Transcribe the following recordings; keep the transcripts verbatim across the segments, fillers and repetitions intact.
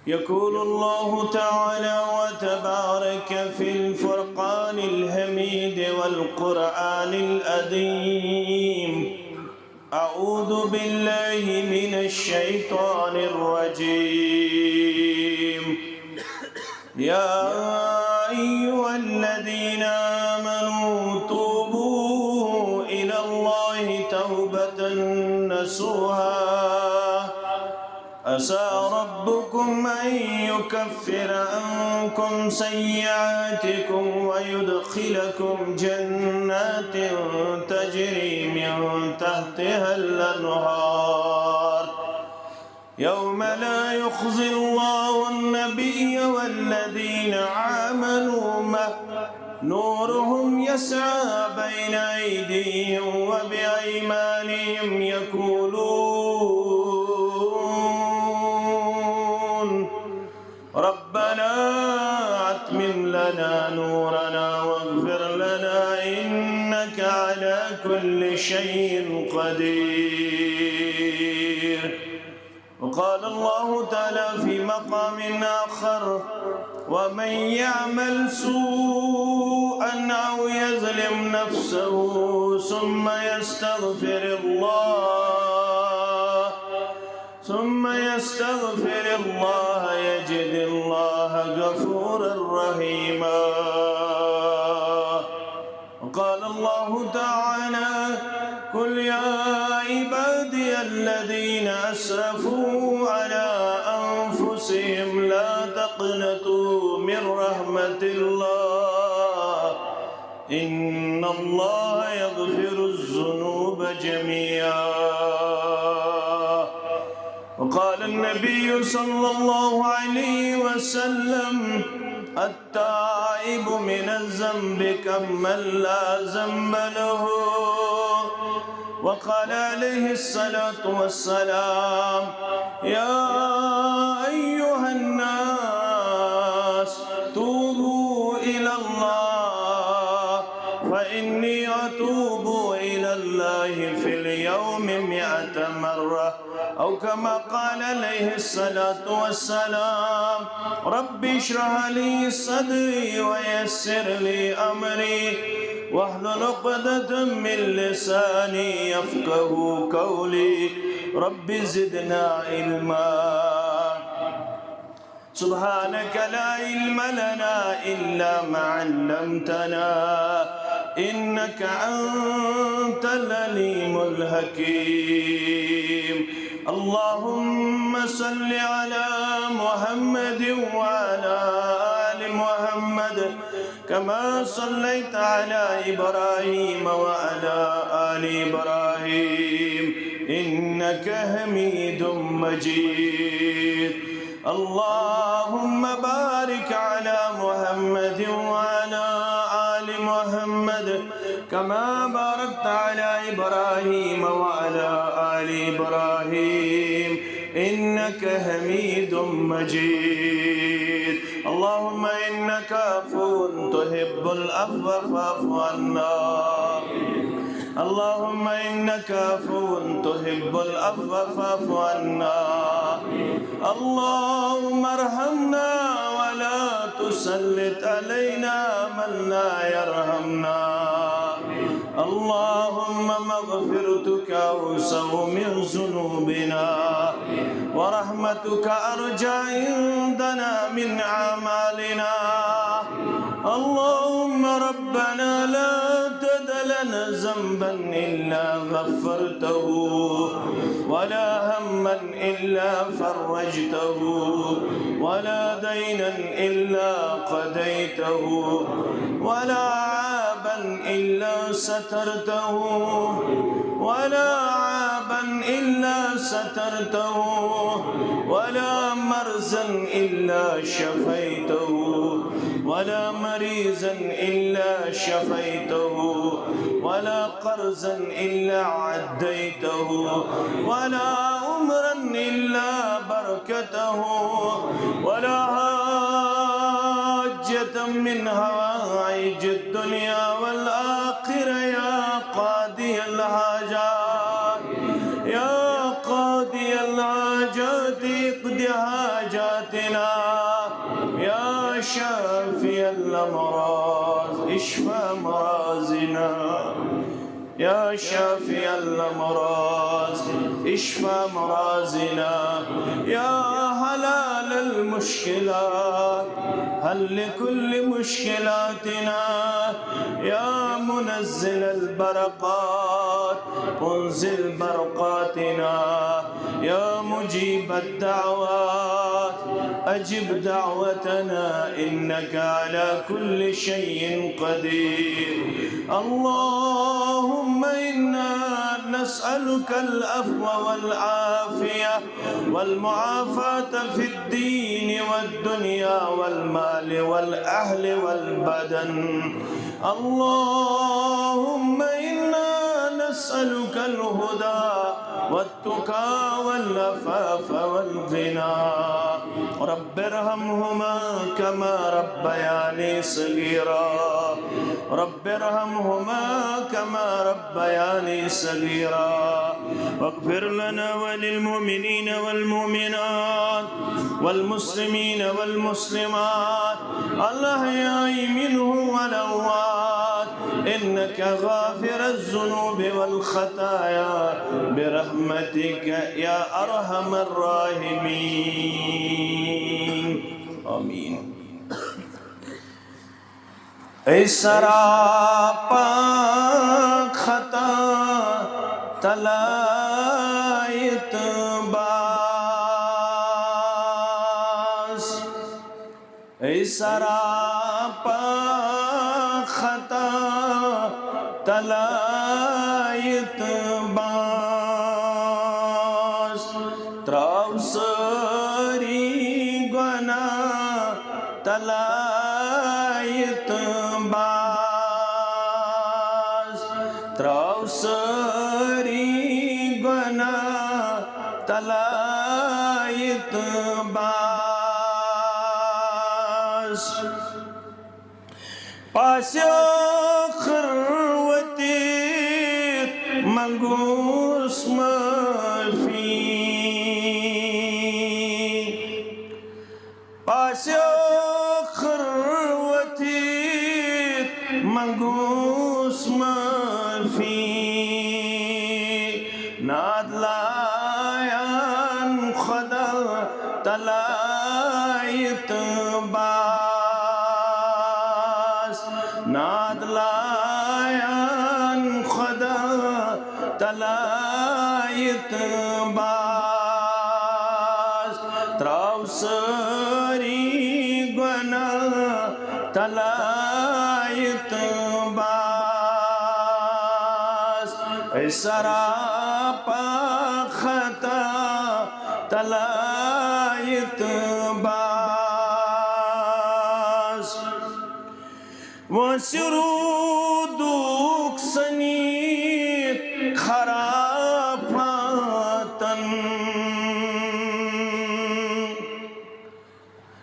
يقول الله تعالى وتبارك في الفرقان الحميد والقرآن العظيم: أعوذ بالله من الشيطان الرجيم. يا أيها الذين آمنوا توبوا إلى الله توبة نصوحا، عسى ربكم أن يكفر عنكم سيئاتكم ويدخلكم جنات تجري من تحتها الأنهار، يوم لا يخزي الله النبي والذين آمنوا معه، نورهم يسعى بين أيديهم وبأيمانهم، يقولون: ربنا أتمم لنا نورنا واغفر لنا إنك على كل شيء قدير. وقال الله تعالى في مقام آخر: ومن يعمل سوءا أو يظلم نفسه ثم يستغفر الله، ثم يستغفر الله يجد الله غفورا رحيما. وقال الله تعالى: قل يا عبادي الذين أسرفوا على أنفسهم لا تقنطوا من رحمة الله، إن الله يغفر الذنوب جميعا. وقال النبي صلى الله عليه وسلم: التائب من الذنب كمن لا ذنب له. وقال عليه الصلاة والسلام: يا أيها الناس توبوا إلى الله، فإني أتوب إلى الله في اليوم مائة مرة، أو كما قال عليه الصلاة والسلام. رب اشرح لي صدري ويسر لي أمري واحلل عقدة من لساني يفقه قولي. رب زدنا علما. سبحانك لا علم لنا إلا ما علمتنا إنك أنت العليم الحكيم. اللهم صل على محمد وعلى آل محمد كما صليت على إبراهيم وعلى آل إبراهيم إنك حميد مجيد. اللهم بارك على محمد وعلى آل محمد كما باركت على إبراهيم وعلى آل إبراهيم إنك حميد مجيد. اللهم إنك عفو تحب العفو فاعف عنا. اللهم إنك عفو تحب العفو فاعف عنا. اللهم ارحمنا ولا تسلط علينا من لا يرحمنا. اللهم مغفرتك أوسع من ذنوبنا، ورحمتك أرجى عندنا من أعمالنا. اللهم ربنا لا تدع لنا ذنبا إلا غفرته، ولا هما إلا فرجته، ولا دينا إلا قضيته، ولا عابا إلا سترته، ولا عابا إلا سترته، ولا مرضا إلا شفيته، ولا مريضا إلا شفيته، ولا قرضا إلا عديته، ولا عمرا إلا بركته، ولا حاجة من حوائج الدنيا والآخرة يا قاضي الحاجات، يا قاضي الحاجات اقض حاجتنا. حاجاتنا، يا شافي الأمراض اشف أمراضنا، يا شافي الأمراض اشف أمراضنا، يا حلال المشكلات حل كل مشكلاتنا، يا منزل البركات انزل بركاتنا، يا مجيب الدعوات أجب دعوتنا، إنك على كل شيء قدير. اللهم إنا نسألك العفو والعافية والمعافاة في الدين والدنيا والمال والأهل والبدن. اللهم إنا نسألك الهدى والتقى والعفاف والغنى. رب ارحمهما كما ربياني صغيرا. رب ارحمهما كما ربياني صغيرا. واغفر لنا وللمؤمنين والمؤمنات والمسلمين والمسلمات الأحياء منهم والأموات، إنك غافر الذنوب والخطايا برحمتك يا أرحم الراحمين. آمين. اے سراپا خطا تلایت باس، اے سراپا خطا تلایت باس، تراو سٲری گۄناہ تلایت باس، تراو سٲری گۄناہ تلایت باس۔ پاسہِ ٲخٕر وٲتِتھ منٛگُس معٲفی۔ پاسہِ ٲخٕر وٲتِتھ منٛگُس معٲفی۔ نادلایان خۄدا تلایت باس، نادلایان خۄدا تلایت باس، تراو سٲری گۄناہ تلایت باس۔ اے سراپا خطا تلایت باس۔ وٲنٛسہِ روٗدُک سنی خرافاتن۔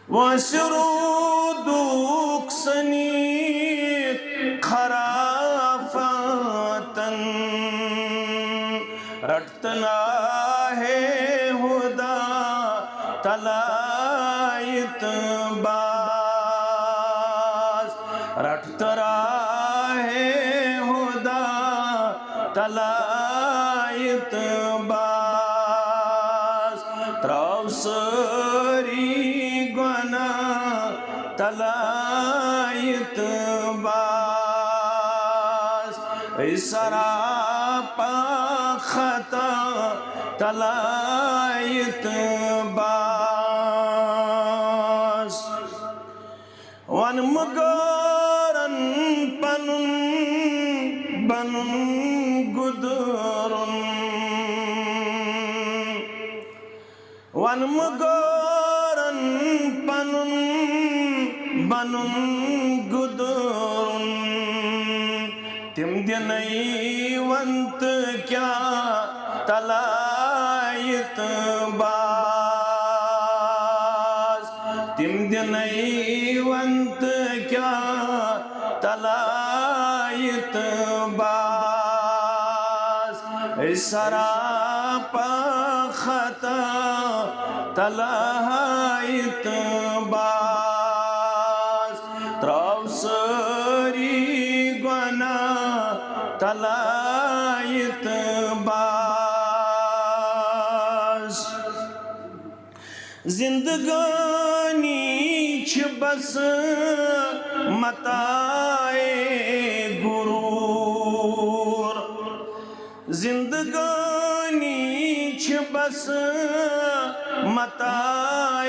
وٲنٛسہِ روٗدُک سنی خرافاتن۔ رٹ تہٕ راہے ہدا تلایت باس، رٹ تہٕ راہے ہدا تلایت باس، تراو سٲری گۄناہ تلایت باس۔ اے سراپا خطا تلایت باس۔ ون مغارن پنُن بنُن گُدُرُن۔ ون مغارن پنُن بنُن گُدُرُن۔ تِم دِنَے ون تہٕ کیٛاہ تلایت باس۔ تِم دِنَے ون تہٕ کیٛاہ تلایت باس۔ اے سراپا خطا تلایت تہٕ باز، ترٛاو سٲری گۄناہ تلایہِ تہٕ باز۔ زندگانی چھِ بس متاع غرور۔ زندگانی چھِ بس متاع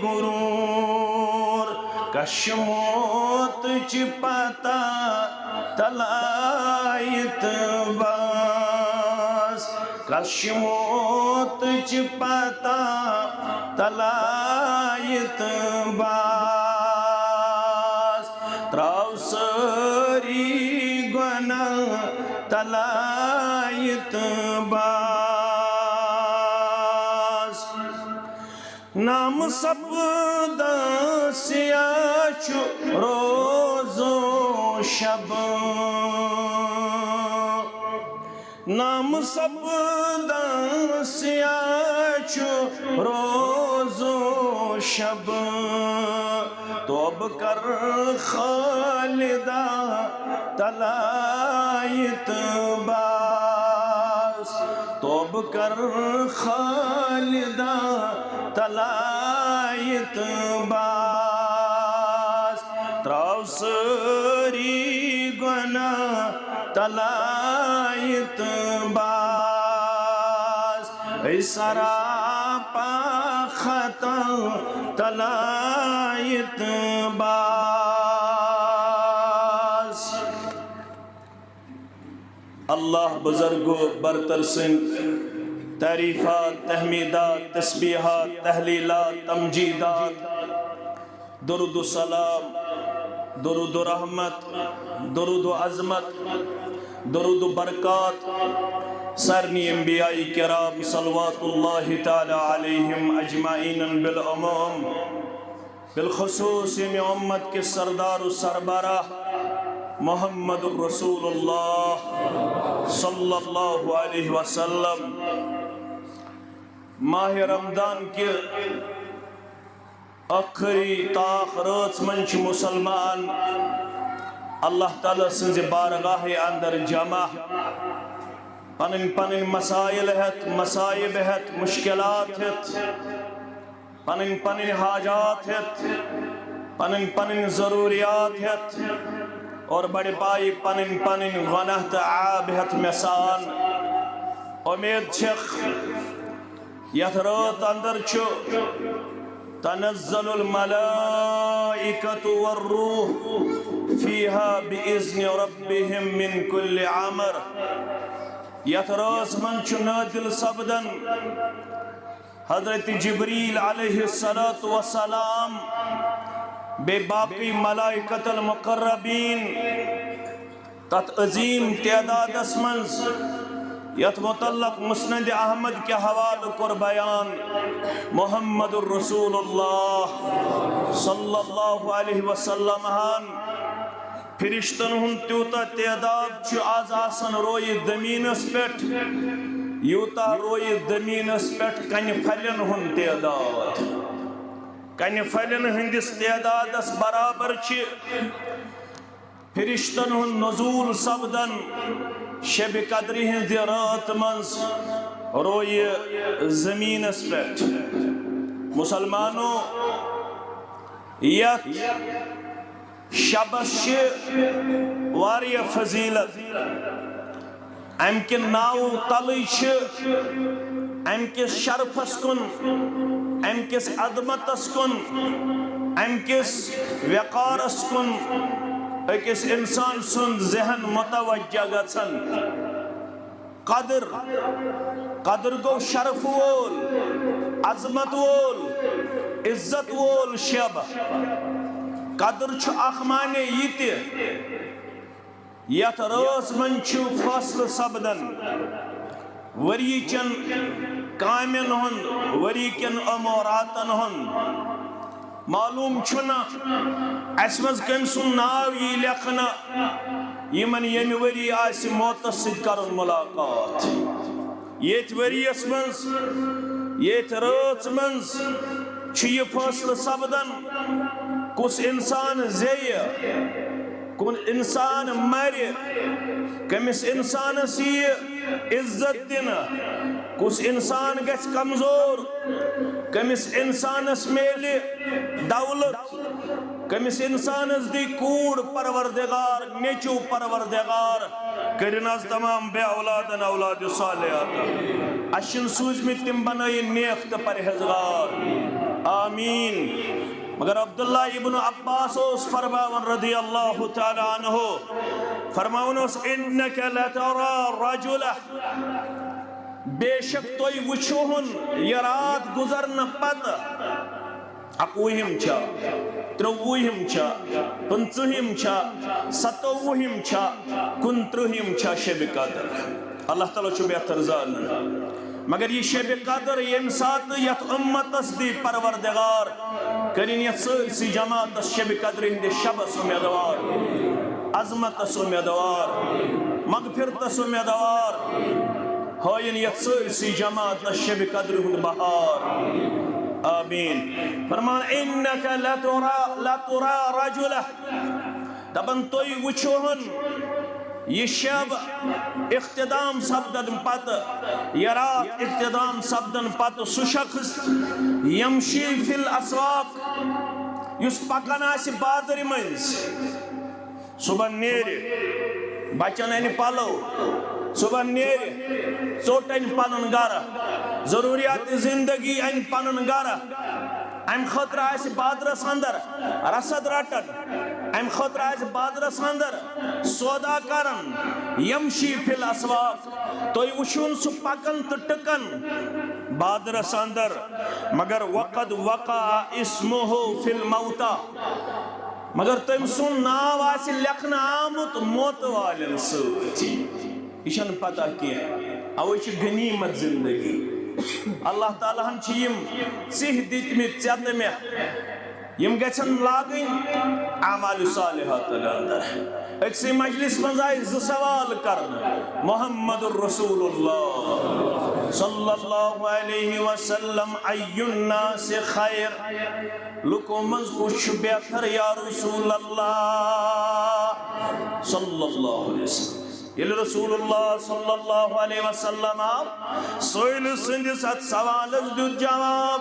غرور۔ کش موت چہِ پتہ تلایہِ تہٕ باز۔ کش موت چہِ پتہ تلایہِ تہٕ باز۔ ترٛاو سٲری گۄناہ تلایہِ تہٕ باز۔ نام سپدان سیاہ چھُ روزو شب۔ نام سپدان سیاہ چھُ روزو شب۔ توبہٕ کر خالدا تلایہِ تہٕ باز۔ توبہٕ کر خالدا تلایہِ تہٕ باز۔ ترٛاو سٲری گۄناہ تلایہِ تہٕ باز۔ اے سراپا خطا تلایہِ تہٕ باز۔ اللہ بزرگ و برتر سٕنٛدۍ تعریفات، تحمیدات، تسبیحات، تحلیلات، تمجیدات، درود و سلام، درود و رحمت، درود و عظمت، درود و برکات سارنٕے انبیاء کرام صلوات اللہ تعالی علیہم اجمعین بالعموم، بالخصوص ییٚمہِ امت کِس سردار و سربراہ محمد رسول اللہ صلی اللہ علیہ وسلم۔ ماہ رمضان کہِ ٲخری تاخ رٲژ منٛز چھِ مُسلمان اللہ تعالیٰ سٕنٛزِ بارگاہہِ اندر جمع، پنٕنۍ پنٕنۍ مسائل ہٮ۪تھ، مصائب ہٮ۪تھ، مشکلات ہٮ۪تھ، پنٕنۍ پنٕنۍ حاجات ہٮ۪تھ، پنٕنۍ پنٕنۍ ضروریات ہٮ۪تھ، اور بڑِ پایہِ پنٕنۍ پنٕنۍ گۄناہ تہٕ عیب ہٮ۪تھ مےٚ سان۔ اُمید چھَکھ یتھ رٲژ اندر چھُ تنزل الملائکۃ والروح فیہا بإذن ربہم من کل امر۔ یتھ رٲژ منٛز چھُ نٲزِل سپدان حضرت جبریل علیہ الصلوۃ والسلام بیٚیہِ باقی ملائکۃ المقربین۔ تتھ عظیم تعدادس منٛز یتھ متعلق مسند احمد کہِ حوالہٕ کوٚر بیان محمد رسول اللہ صلی اللہ علیہ وسلم ہن۔ فرشتن ہُنٛد تیوٗتاہ تعداد چھُ آز آسان رویہِ زٔمیٖنس پٮ۪ٹھ، یوٗتاہ رویہِ زٔمیٖنس پٮ۪ٹھ کنہِ پھلٮ۪ن ہُنٛد تعداد۔ کنہِ پھلٮ۪ن ہٕنٛدِس تعدادس برابر چھِ فرشتن ہُنٛد نزول سپدان شب قدرِ ہٕنٛزِ رٲژ منٛز رویہِ زٔمیٖنس پٮ۪ٹھ۔ مسلمانو، یتھ شبس چھِ واریاہ فضیلت۔ امہِ کہِ ناوٕ تلٕے چھِ امہِ کِس شرفس کُن، امہِ کِس عظمتس کُن، امہِ کِس وقارس کُن أکِس انسان سُنٛد ذہن متوجہ گژھان۔ قدر، قدر گوٚو شرف وول، عظمت وول، عزت وول شب۔ قدر چھُ اکھ معنی یہِ تہِ، یتھ رٲژ منٛز چھُ فٲصلہٕ سپدان ؤری چٮ۪ن کامٮ۪ن ہُنٛد، ؤری کٮ۪ن اموراتن ہُنٛد۔ معلوم چھُنہٕ اسہِ منٛز کٔمۍ سُنٛد ناو یی لیکھنہٕ، یِمن ییٚمہِ ؤری آسہِ موتس سۭتۍ کرُن ملاقات۔ ییٚتھۍ ؤریس منٛز، ییٚتھۍ رٲژ منٛز چھُ یہِ فٲصلہٕ سپدان، کُس انسان زیٚیہِ، کُس انسان مرِ، کٔمِس انسانس یِیہِ عزت دِنہٕ، کُس انسان گژھِ کمزور، کٔمِس انسانس میلہِ دولت، کٔمِس انسانس دی کوٗر پروردگار، نیٚچو پروردگار، کٔرِن از تمام بے اولادن اولاد صالحات۔ اسہِ چھِن سوٗزمٕتۍ تِم بنٲیِن نیک تہٕ پرہیزگار۔ آمین۔ مگر عبداللہ ابن عباس اوس فرماوان رضی اللہ تعالیٰ عنہ، فرماوان اوس، "انک لترا رجلہ"، بے شک تُہۍ وٕچھوہُن یہِ رات گُزرنہٕ پتہٕ، اَکوُہِم چھا، ترٛۆوُہِم چھا، پٕنٛژٕہِم چھا، ستووُہِم چھا، کُنترٕٛہِم چھا شبِ قدر۔ اللہ تعالیٰ چھُ بہتر زانان۔ مگر یہِ شبِ قدر ییٚمہِ ساتہٕ یَتھ اُمتس دی پروردگار، کٔرِن یَتھ سٲرسٕے جماعتس شبِ قدرِ ہٕنٛدِس شبس اُمیدوار، عظمتس اُمیدوار، مغفرتس اُمیدوار، ہٲیِن یَتھ سٲرسٕے جماعتس شبِ قدرِ ہُنٛد بہار۔ آمین۔ فرمان، "انک لترا، لترا رجلہ"، دپان تُہۍ وٕچھوہن یہِ شب اختتام سپدن پتہٕ، یہِ رات اختتام سپدن پتہٕ سُہ شخص، یمشی فی الاسواق، یُس پکان آسہِ بازرِ مٔنٛزۍ۔ صبحن نیرِ، بچن انہِ پلو، صبحن نیرِ، ژوٚٹ انہِ پنُن گرٕ، ضروریات زندگی انہِ پنُن گرٕ۔ امہِ خٲطرٕ آسہِ بازرس اندر رسد رٹان، امہِ خٲطرٕ آسہِ بازرس اندر سودا کران۔ یمشی فی الاسواق، تُہۍ وٕچھِوُن سُہ پکان تہٕ ٹکان بازرس اندر، مگر وقد وقع اسمہ فی الموتى، مگر تٔمۍ سُنٛد ناو آسہِ لیکھنہٕ آمُت موتہٕ والٮ۪ن سۭتۍ۔ یہِ چھَنہٕ پتہ کینٛہہ، اوے چھِ غنیمت زندگی۔ اللہ تعالیٰ ہن چھِ یِم ژِہۍ دِتمٕتۍ ژےٚ تہٕ مےٚ، یِم گژھن لاگٕنۍ اعمال صالحاتن اندر۔ أکسٕے مجلس منٛز آیہِ زٕ سوال کرنہٕ، محمد رسول اللہ صلی اللہ علیہ وسلم، ای الناس خیر؟ لُکو منٛز کُس چھُ بہتر یا رسول اللہ صلی اللہ علیہ وسلم؟ ییٚلہِ رسول اللہ صلی اللہ علیہ وسلم آو، سٲیلہٕ سٕنٛدِس اتھ سوالس دیُت جواب۔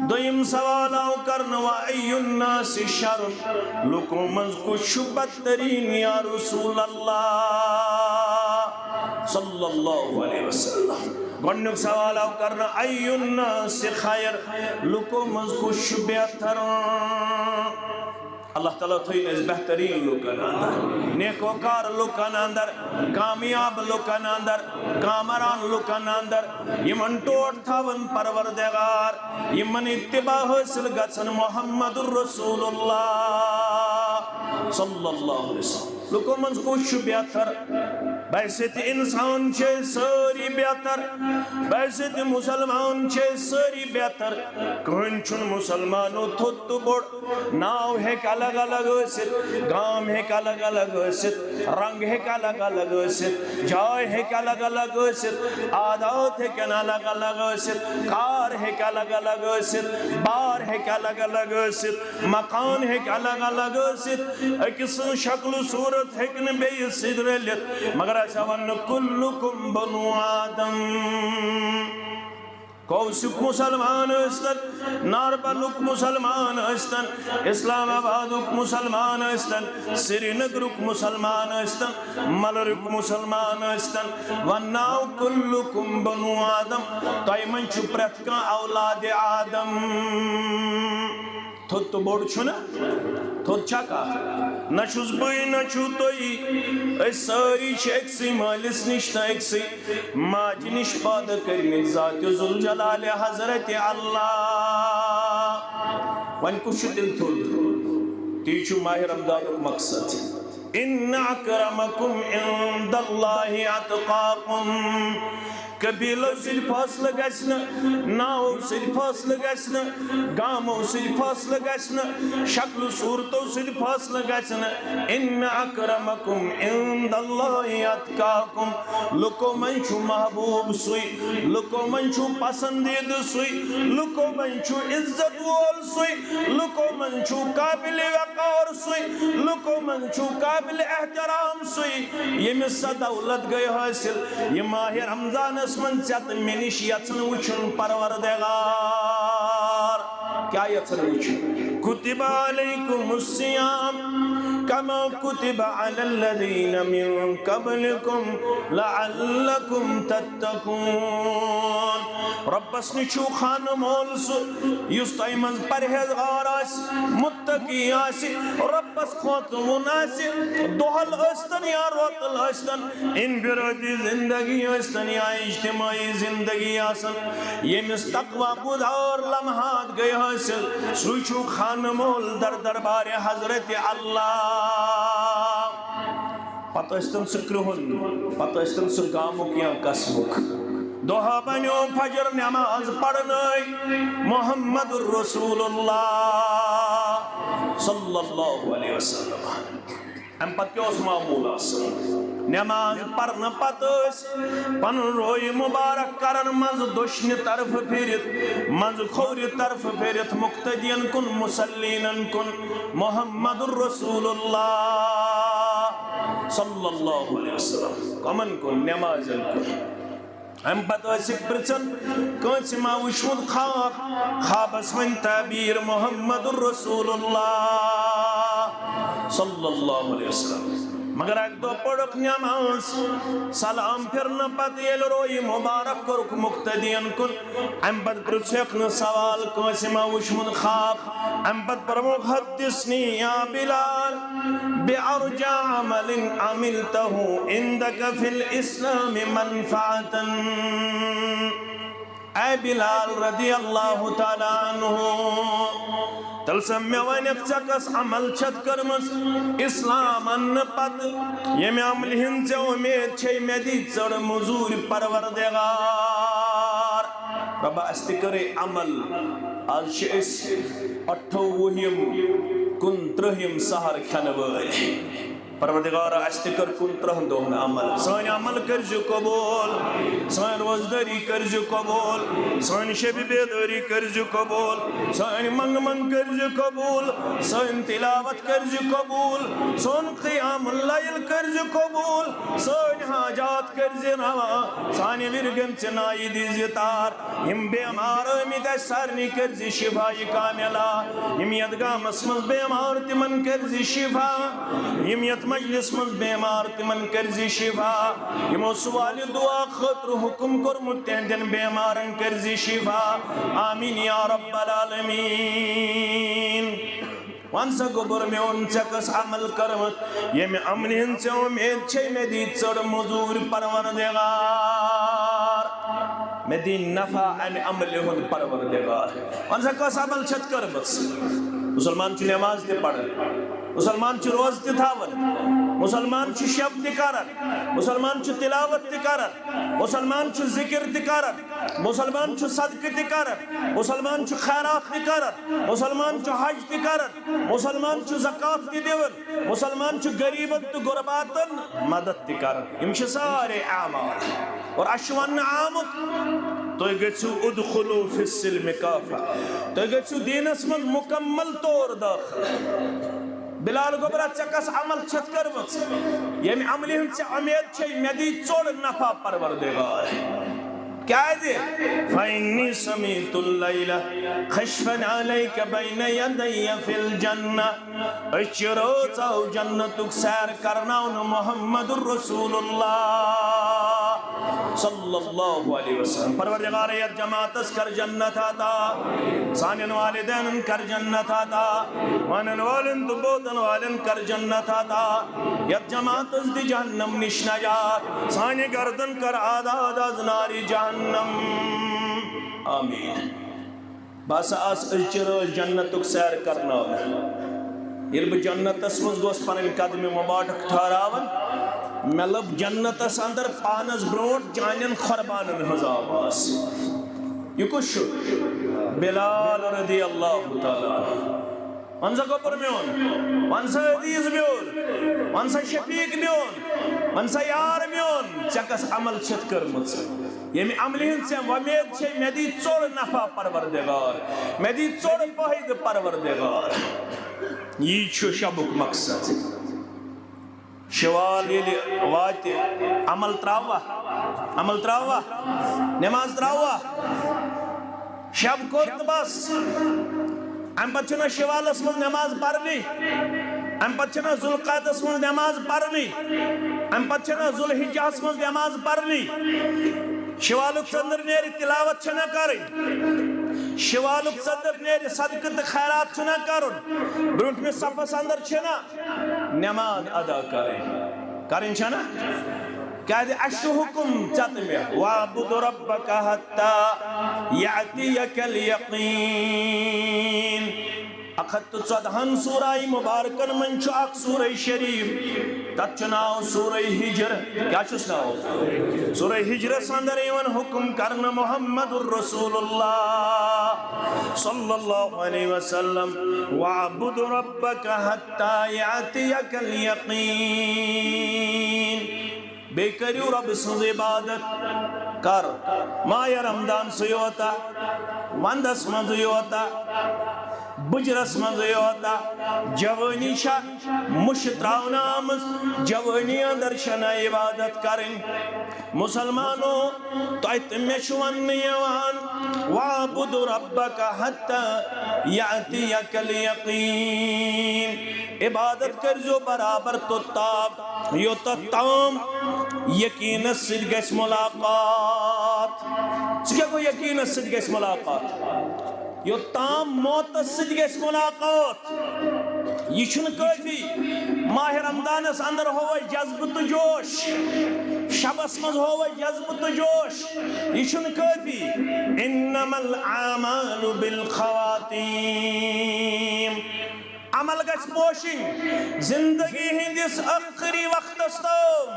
دوٚیِم سوال آو کرنہٕ، و ای الناس شر؟ لُکو منٛز کُس چھُ بدترین یا رسول اللہ صلی اللہ علیہ وسلم؟ گۄڈٕنیُک سوال آو کرنہٕ، ای الناس خیر؟ لُکو منٛز کُس چھُ بہتر؟ اللہ تعالیٰ تھٲیِن أسۍ بہتریٖن لُکن اندر، نیکوکار لُکن اندر، کامیاب لُکن اندر، کامران لُکن اندر، یِمن ٹوٹھ تھاوَن پروردگار، یِمن اتباع حٲصِل گژھن محمد رسول اللہ صلی اللہ علیہ وسلم۔ لُکو منٛز کُس چھُ بہتر؟ بحیثیت انسان چھِ أسۍ سٲری بہتر، بحیثیت مسلمان چھِ أسۍ سٲری بہتر۔ کٕہٕنۍ چھُنہٕ مسلمانو تھوٚد تہٕ بوٚڑ۔ ناو ہیٚکہِ الگ الگ ٲسِتھ، گام ہیٚکہِ الگ الگ ٲسِتھ، رنگ ہیٚکہِ الگ الگ ٲسِتھ، جاے ہیٚکہِ الگ الگ ٲسِتھ، عادات ہیٚکن الگ الگ ٲسِتھ، کار ہیٚکہِ الگ الگ ٲسِتھ، بار ہیٚکہِ الگ الگ ٲسِتھ، مکان ہیٚکہِ الگ الگ ٲسِتھ۔ أکِس سٕنٛز شکل و صورت ہیٚکہِ نہٕ بیٚیِس سۭتۍ رٔلِتھ، مگر اَسہِ آو وننہٕ، "کلکم بنو آدم۔" کوسُک مسلمان ٲسۍتن، ناربلُک مسلمان ٲسۍتن، اسلام آبادُک مسلمان ٲسۍتن، سرینگرُک مسلمان ٲسۍتن، ملرُک مسلمان ٲسۍتن، ونناو، کلکم بنو آدم، تۄہہِ منٛز چھُ پرٛٮ۪تھ کانٛہہ اولاد آدم۔ تھوٚد تہٕ بوٚڑ چھُنہٕ؟ تھوٚد چھا کانٛہہ؟ نہ چھُس بٕے، نہ چھُو تُہۍ۔ أسۍ سٲری چھِ أکسٕے مٲلِس نِش تہٕ أکسٕے ماجہِ نِش پٲدٕ کٔرمٕتۍ ذات ذوالجلال حضرت اللہ۔ وۄنۍ کُس چھُ تیٚلہِ تھوٚد؟ تی چھُ ماہِ رمضانُک مقصد۔ ان اکرمکم عند اللہ اتقاکم۔ قبیلو سۭتۍ فٲصلہٕ گژھِ نہٕ، ناوو سۭتۍ فٲصلہٕ گژھِ نہٕ، گامو سۭتۍ فٲصلہٕ گژھِ نہٕ، شکلہٕ صوٗرتو سۭتۍ فٲصلہٕ گژھِ نہٕ۔ ان اکرمکم عند اللہ اتقاکم۔ لُکو منٛز چھُ محبوب سُے، لُکو منٛز چھُ پسندیدٕ سُے، لُکو منٛز چھُ عزت وول سُے، لُکو منٛز چھُ قابل وقار سُے، لُکو منٛز چھُ قابل احترام سُے، ییٚمِس سۄ دولت گٔے حٲصِل۔ یہِ ماہِ رمضانس منٛز ژےٚ تہٕ مےٚ نِش یژھُن وٕچھُن پروردگار۔ کیٛاہ یژھُن وٕچھُن؟ کتب علیکم الصیام کما کتب علی الذین من قبلکم لعلکم تتقون۔ رۄبس نِش چھُ خانہٕ مول سُہ یُس تۄہہِ منٛز پرہیزگار آسہِ، متقی آسہِ، رۄبس کھوژوُن آسہِ، دۄہل ٲسۍتن یا روتل ٲسۍتن، انفرادی زندگی ٲسۍتن یا اجتماعی زندگی آسن، ییٚمِس تقوی گُزار لمحات گٔے حٲصِل، سُے چھُ خانہٕ مول در دربارِ حضرت اللہ۔ پتہٕ ٲسۍتن سُہ کرٛہُن، پتہٕ ٲسۍتن سُہ گامُک یا قصبُک۔ دۄہ بنیو فجر نماز پرنَے محمد رسول اللہ صلی اللہ علیہ وسلم۔ امہِ پتہٕ کیٛاہ اوس معموٗل آسان؟ نماز پرنہٕ پتہٕ ٲسۍ پنُن روے مبارک کران منٛزٕ دٔچھنہِ طرفہٕ پھِرِتھ، منٛزٕ کھوورِ طرفہٕ پھِرِتھ، مقتدین کُن، مصلینن کُن، محمد رسول اللہ صلی اللہ علیہ وسلم۔ کمن کُن؟ نمازن کُن۔ امہِ پتہٕ ٲسِکھ پرژھان، کٲنٛسہِ ما وُچھمُت خواب؟ خوابس ؤنۍ تعبیٖر محمد رسول اللہ صلی اللہ علیہ وسلم۔ مگر اکہِ دۄہ پٔرٕکھ نماز، سلام پھِرنہٕ پتہٕ ییٚلہِ روے مبارک کوٚرُکھ مقتدین کُن، امہِ پتہٕ پرژھکھ نہٕ سوال، کٲنٛسہِ ما وُچھمُت خواب؟ امہِ پتہٕ فرمووُکھ، حدثنی یا بلال بأرجى عمل عملته عندك في الإسلام منفعة۔ اے بلال رضی اللہ تعالیٰ عنہ، تیٚلہِ سا مےٚ ونکھ، ژےٚ کۄس عمل چھتھ کٔرمٕژ اسلام اننہٕ پتہٕ، ییٚمہِ عملہِ ہٕنٛز ژےٚ اُمید چھے، مےٚ دی ژٔر مٔزوٗرۍ پروردگار۔ رۄبا، اسہِ تہِ کٔرٕے عمل۔ آز چھِ أسۍ اَٹھووُہِم، کُنترٕٛہِم سحر کھٮ۪نہٕ وٲلۍ۔ پروردگارا، اسہِ تہِ کٔر کُنترٕٛہن دۄہن عمل۔ سٲنۍ عمل کٔرزِ قبول، سٲنۍ روزدٲری کٔرزِ قبول، سٲنۍ شبِ بیدٲری کٔرزِ قبول، سٲنۍ منٛگہٕ منٛگ کٔرزِ قبول، سٲنۍ تلاوت کٔرزِ قبول، سون قیام اللیل کٔرزِ قبول، سٲنۍ حاجات کٔرزِ روا، سانہِ وِرگن ژِ نایہِ دیٖزِ تار۔ یِم بیمار ٲمٕتۍ اَسہِ سارنٕے کٔرزِ شفا یہِ کاملہ۔ یِم یَتھ گامس منٛز بیمار، تِمن کٔرزِ شفا۔ یِم یَتھ مجلس منٛز بیمار، تِمن کٔرزِ شفا۔ یِمو سوالہِ دعا خٲطرٕ حُکم کوٚرمُت، تِہنٛدٮ۪ن بیمارن کٔرزِ شفا۔ آمین یا رب العالمین۔ وَن سا گوٚبُر میون، ژےٚ کۄس عمل کٔرمٕژ، ییٚمہِ عملہِ ہٕنٛز ژےٚ اُمید چھے، مےٚ دی ژٔر مٔزوٗرۍ پروردگار، مےٚ دی نفع امہِ عملہِ ہُنٛد پروردگار۔ وَن سا کۄس عمل چھتھ کٔرمٕژ؟ مُسلمان چھُ نماز تہِ پران، مُسلمان چھُ روزٕ تہِ تھاوان، مُسلمان چھُ شب تہِ کران، مُسلمان چھُ تلاوت تہِ کران، مُسلمان چھُ ذکر تہِ کران، مُسلمان چھُ صدقہٕ تہِ کران، مُسلمان چھُ خیرات تہِ کران، مُسلمان چھُ حج تہِ کران، مُسلمان چھُ زکوٰۃ تہِ دِوان، مُسلمان چھُ غریٖبن تہٕ غرباتن مدد تہِ کران۔ یِم چھِ سارے اعمال۔ اور اَسہِ چھُ وننہٕ آمُت، تُہۍ گٔژھِو ادخلوا فی السلم کافہ، تُہۍ گٔژھِو دیٖنس منٛز مُکمل طور دٲخل۔ بلال گوٚبرا، ژےٚ کۄس عمل چھتھ کٔرمٕژ، ییٚمہِ عملہِ ہٕنٛز ژےٚ اُمید چھے، مےٚ دی ژوٚر نفع پروردگار؟ کیازِ؟ فإني سمعت الليل خشفا عليك بين يدي في الجنة۔ أسۍ چھِ رٲژ آو جنتُک سیر کرناونہٕ محمد رسول اللہ صلی اللہ علیہ وسلم۔ پروردگار، یتھ جماعتس کر جنت عطا، سانٮ۪ن والدینن کر جنت عطا، ونن والٮ۪ن تہٕ بوزن والٮ۪ن کر جنت عطا، یتھ جماعتس دِ جہنم نِش نجات، سانہِ گردن کر آزاد از نارِ جہنم۔ آمین۔ بہٕ ہسا آس أزچہِ رٲژ جنتُک سیر کرناونہٕ۔ ییٚلہِ بہٕ جنتس منٛز گوس پنٕنۍ قدمہِ مبارک ٹھہراوان، مےٚ لٔب جنتس اندر پانس برونٛٹھ چانٮ۪ن قۄربانن ہٕنٛز آواز۔ یہِ کُس چھُ؟ بلال رضی اللہ تعالیٰ عنہ۔ وَن سا گوٚبُر میون، وَن سا عزیز میون، وَن سا شفیق میون، وَن سا یار میون، ژےٚ کۄس عمل چھتھ کٔرمٕژ، ییٚمہِ عملہِ ہٕنٛز ژےٚ وۄمید چھے، مےٚ دی ژوٚر نفع پروردگار، مےٚ دی ژوٚر فٲیدٕ پروردگار۔ یی چھُ شبُک مقصد۔ شوال ییٚلہِ واتہِ، عمل ترٛاووا؟ عمل ترٛاووا؟ نماز ترٛاووا؟ شب کوٚر تہٕ بس۔ اَمہِ پتہٕ چھُنہ شوالس منٛز نماز پرنٕے، اَمہِ پتہٕ چھُنہ ذوالقعدس منٛز نماز پرنٕے، اَمہِ پتہٕ چھُنہ ذوالحجہس منٛز نماز پرنٕے۔ شوالُک ژٔنٛدٕر نیرِ، تلاوت چھَنہ کرٕنۍ۔ شوالُک ژٔنٛدٕر نیرِ، صدقہٕ تہٕ خیرات چھُنہ کرُن۔ برٛونٛٹھمِس صفس اندر چھِنہ نماز ادا کرٕنۍ۔ کرٕنۍ چھَنہ؟ کیازِ اَسہِ چھُ حُکُم ژےٚ تہٕ مےٚ، "واعبد ربک حتی یأتیک الیقین۔" اکھ ہتھ تہٕ ژۄدہن سورہ مبارکن منٛز چھُ اکھ سورہ شریف، تتھ چھُ ناو سورہ ہجر۔ کیٛاہ چھُس ناو؟ سورہ ہجرس اندر یِوان حُکُم کرنہٕ محمد رسول اللہ صلی اللہ علیہ وسلم، "واعبد ربک حتی یأتیک الیقین۔" بیٚیہِ کٔرِو رۄبہٕ سٕنٛز عبادت۔ کر؟ ماہِ رمضانسٕے یوتا، ونٛدس منٛزٕے یوتا، بُجرس منٛزٕے یوتا۔ جوٲنی چھا مُشہِ ترٛاونہٕ آمٕژ، جوٲنی اندر چھَنہ عبادت کرٕنۍ۔ مُسلمانو، تۄہہِ تہٕ مےٚ چھُ وننہٕ یِوان، "واعبد ربک حتی یأتیک الیقین۔" عبادت کٔرۍزیو برابر توٚتام، یوٚتتھ تام یقینس سۭتۍ گژھِ ملاقات۔ ژٕ کیٛاہ گوٚو یقینس سۭتۍ گژھِ ملاقات؟ یوٚتام موتس سۭتۍ گژھِ ملاقات۔ یہِ چھُنہٕ کٲفی۔ ماہِ رمضانس اندر ہوو اَسہِ جذبہٕ تہٕ جوش، شبس منٛز ہوو اَسہِ جذبہٕ تہٕ جوش۔ یہِ چھُنہٕ کٲفی۔ انما الاعمال بالخواتیم۔ عمل گژھِ پوشِنۍ زندگی ہٕنٛدِس ٲخری وقتس تام۔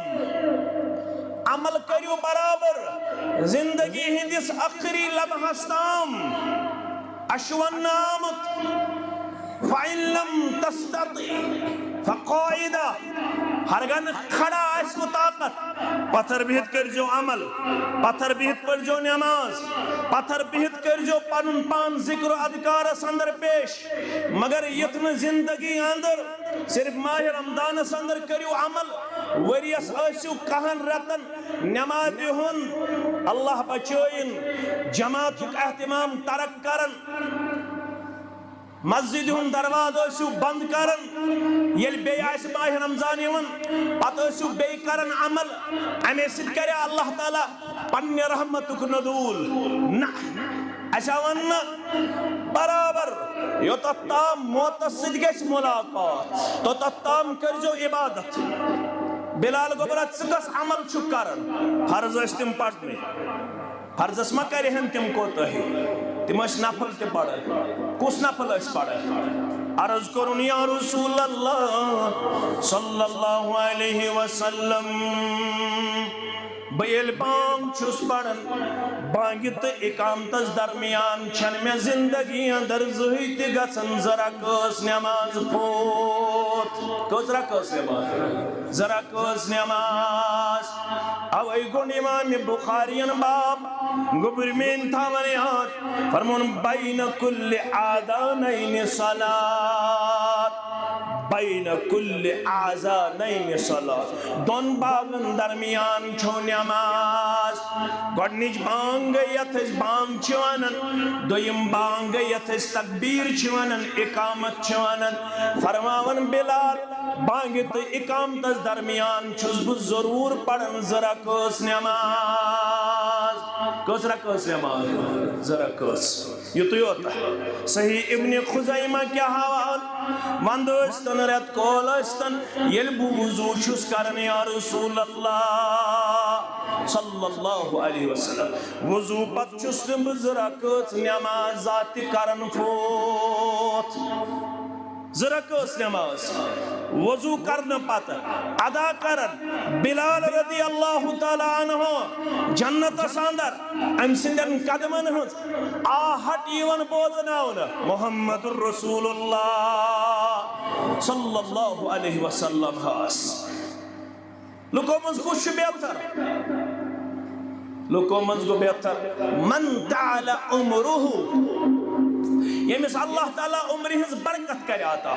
عمل کٔرِو برابر زندگی ہٕنٛدِس ٲخری لمحس تام۔ اَسہِ چھُ وننہٕ آمُت، "فإن لم تستطع فقاعدة"، ہرگاہ نہٕ کھڑا آسہِ وۄنۍ طاقت، پتھر بِہِتھ کٔرۍزیو عمل، پتھر بِہِتھ پٔرۍزیو نماز، پتھر بِہِتھ کٔرۍزیو پنُن پان ذکر و اذکارس اندر پیش۔ مگر یتھ نہٕ زندگی اندر صرف ماہِ رمضانس اندر کٔرِو عمل، ؤریس ٲسِو کہن رٮ۪تن نمازِ ہُنٛد، اللہ بچٲیِن، جماعتُک اہتمام ترک کران، مسجدِ ہُنٛد دروازٕ ٲسِو بنٛد کران۔ ییٚلہِ بیٚیہِ آسہِ ماہِ رمضان یِوان، پتہٕ ٲسِو بیٚیہِ کران عمل، امے سۭتۍ کرِ اللہ تعالیٰ پننہِ رحمتُک نزول۔ نہ، اسہِ آو وننہٕ برابر، یوٚتتھ تام موتس سۭتۍ گژھِ ملاقات، توٚتتھ تام کٔرۍزیو عبادت۔ بلال گوٚبرا، ژٕ کس عمل چھُکھ کران؟ فرض ٲسۍ تِم پرنٕے۔ فرضس ما کرِہن تِم کوتٲہی؟ تِم ٲسۍ نفل تہِ پران۔ کُس نفل ٲسۍ پران؟ عرض کوٚرُن، یا رسول اللہ صلی اللہ علیہ وسلم، بہٕ ییٚلہِ بانگ چھُس پران، بانگہِ تہٕ اقامتس درمیان چھنہٕ مےٚ زندگی اندر زٕہٕے تہِ گژھان زٕ رکٲژ نماز فوت۔ کٔژ رکٲژ نماز؟ زٕ رکٲژ نماز۔ اوے گوٚو امام بخارین باب گوٚبرۍ میٲنۍ تھاوان یاد، فرمون، بین کل اذانین صلات، بین کل اذانین صلات، دۄن بانگن درمیان چھو نماز۔ گۄڈنِچ بانگ گٔے یتھ أسۍ بانگ چھِ ونان، دوٚیِم بانگ گٔے یتھ أسۍ تکبیر چھِ ونان، اقامت چھِ ونان۔ فرماوان بلال، بانگہِ تہٕ اقامتس درمیان چھُس بہٕ ضروٗر پران زٕ رکٲژ نماز۔ کٔژ رکٲژ نماز؟ زٕ رکٲژ۔ یُتُے یوت۔ صحیح ابن خزیمہ کیٛاہ ہاوان؟ ونٛدٕ ٲسۍتن، رٮ۪تہٕ کول ٲسۍتن، ییٚلہِ بہٕ وضوٗ چھُس کران، یا رسول اللہ صلی اللہ علیہ وسلم، وضوٗ پتہٕ چھُس نہٕ بہٕ زٕ رکٲژ نماز ذاتہِ کران فوت۔ زٕ رکٲژ نماز وضو کرنہٕ پتہٕ ادا کرن بلال رضی اللہ تعالیٰ عنہ جنتس اندر أمۍ سٕنٛدٮ۪ن قدمن ہٕنٛز آہٹ یِوان بوزناونہٕ، "محمد رسول اللہ صلی اللہ علیہ وسلم ہس۔" لُکو منٛز کُس چھُ بہتر؟ لُکو منٛز گوٚو بہتر، "من طال عمره"، ییٚمِس اللہ تعالیٰ عمرِ ہٕنٛز برکت کرِ عطا۔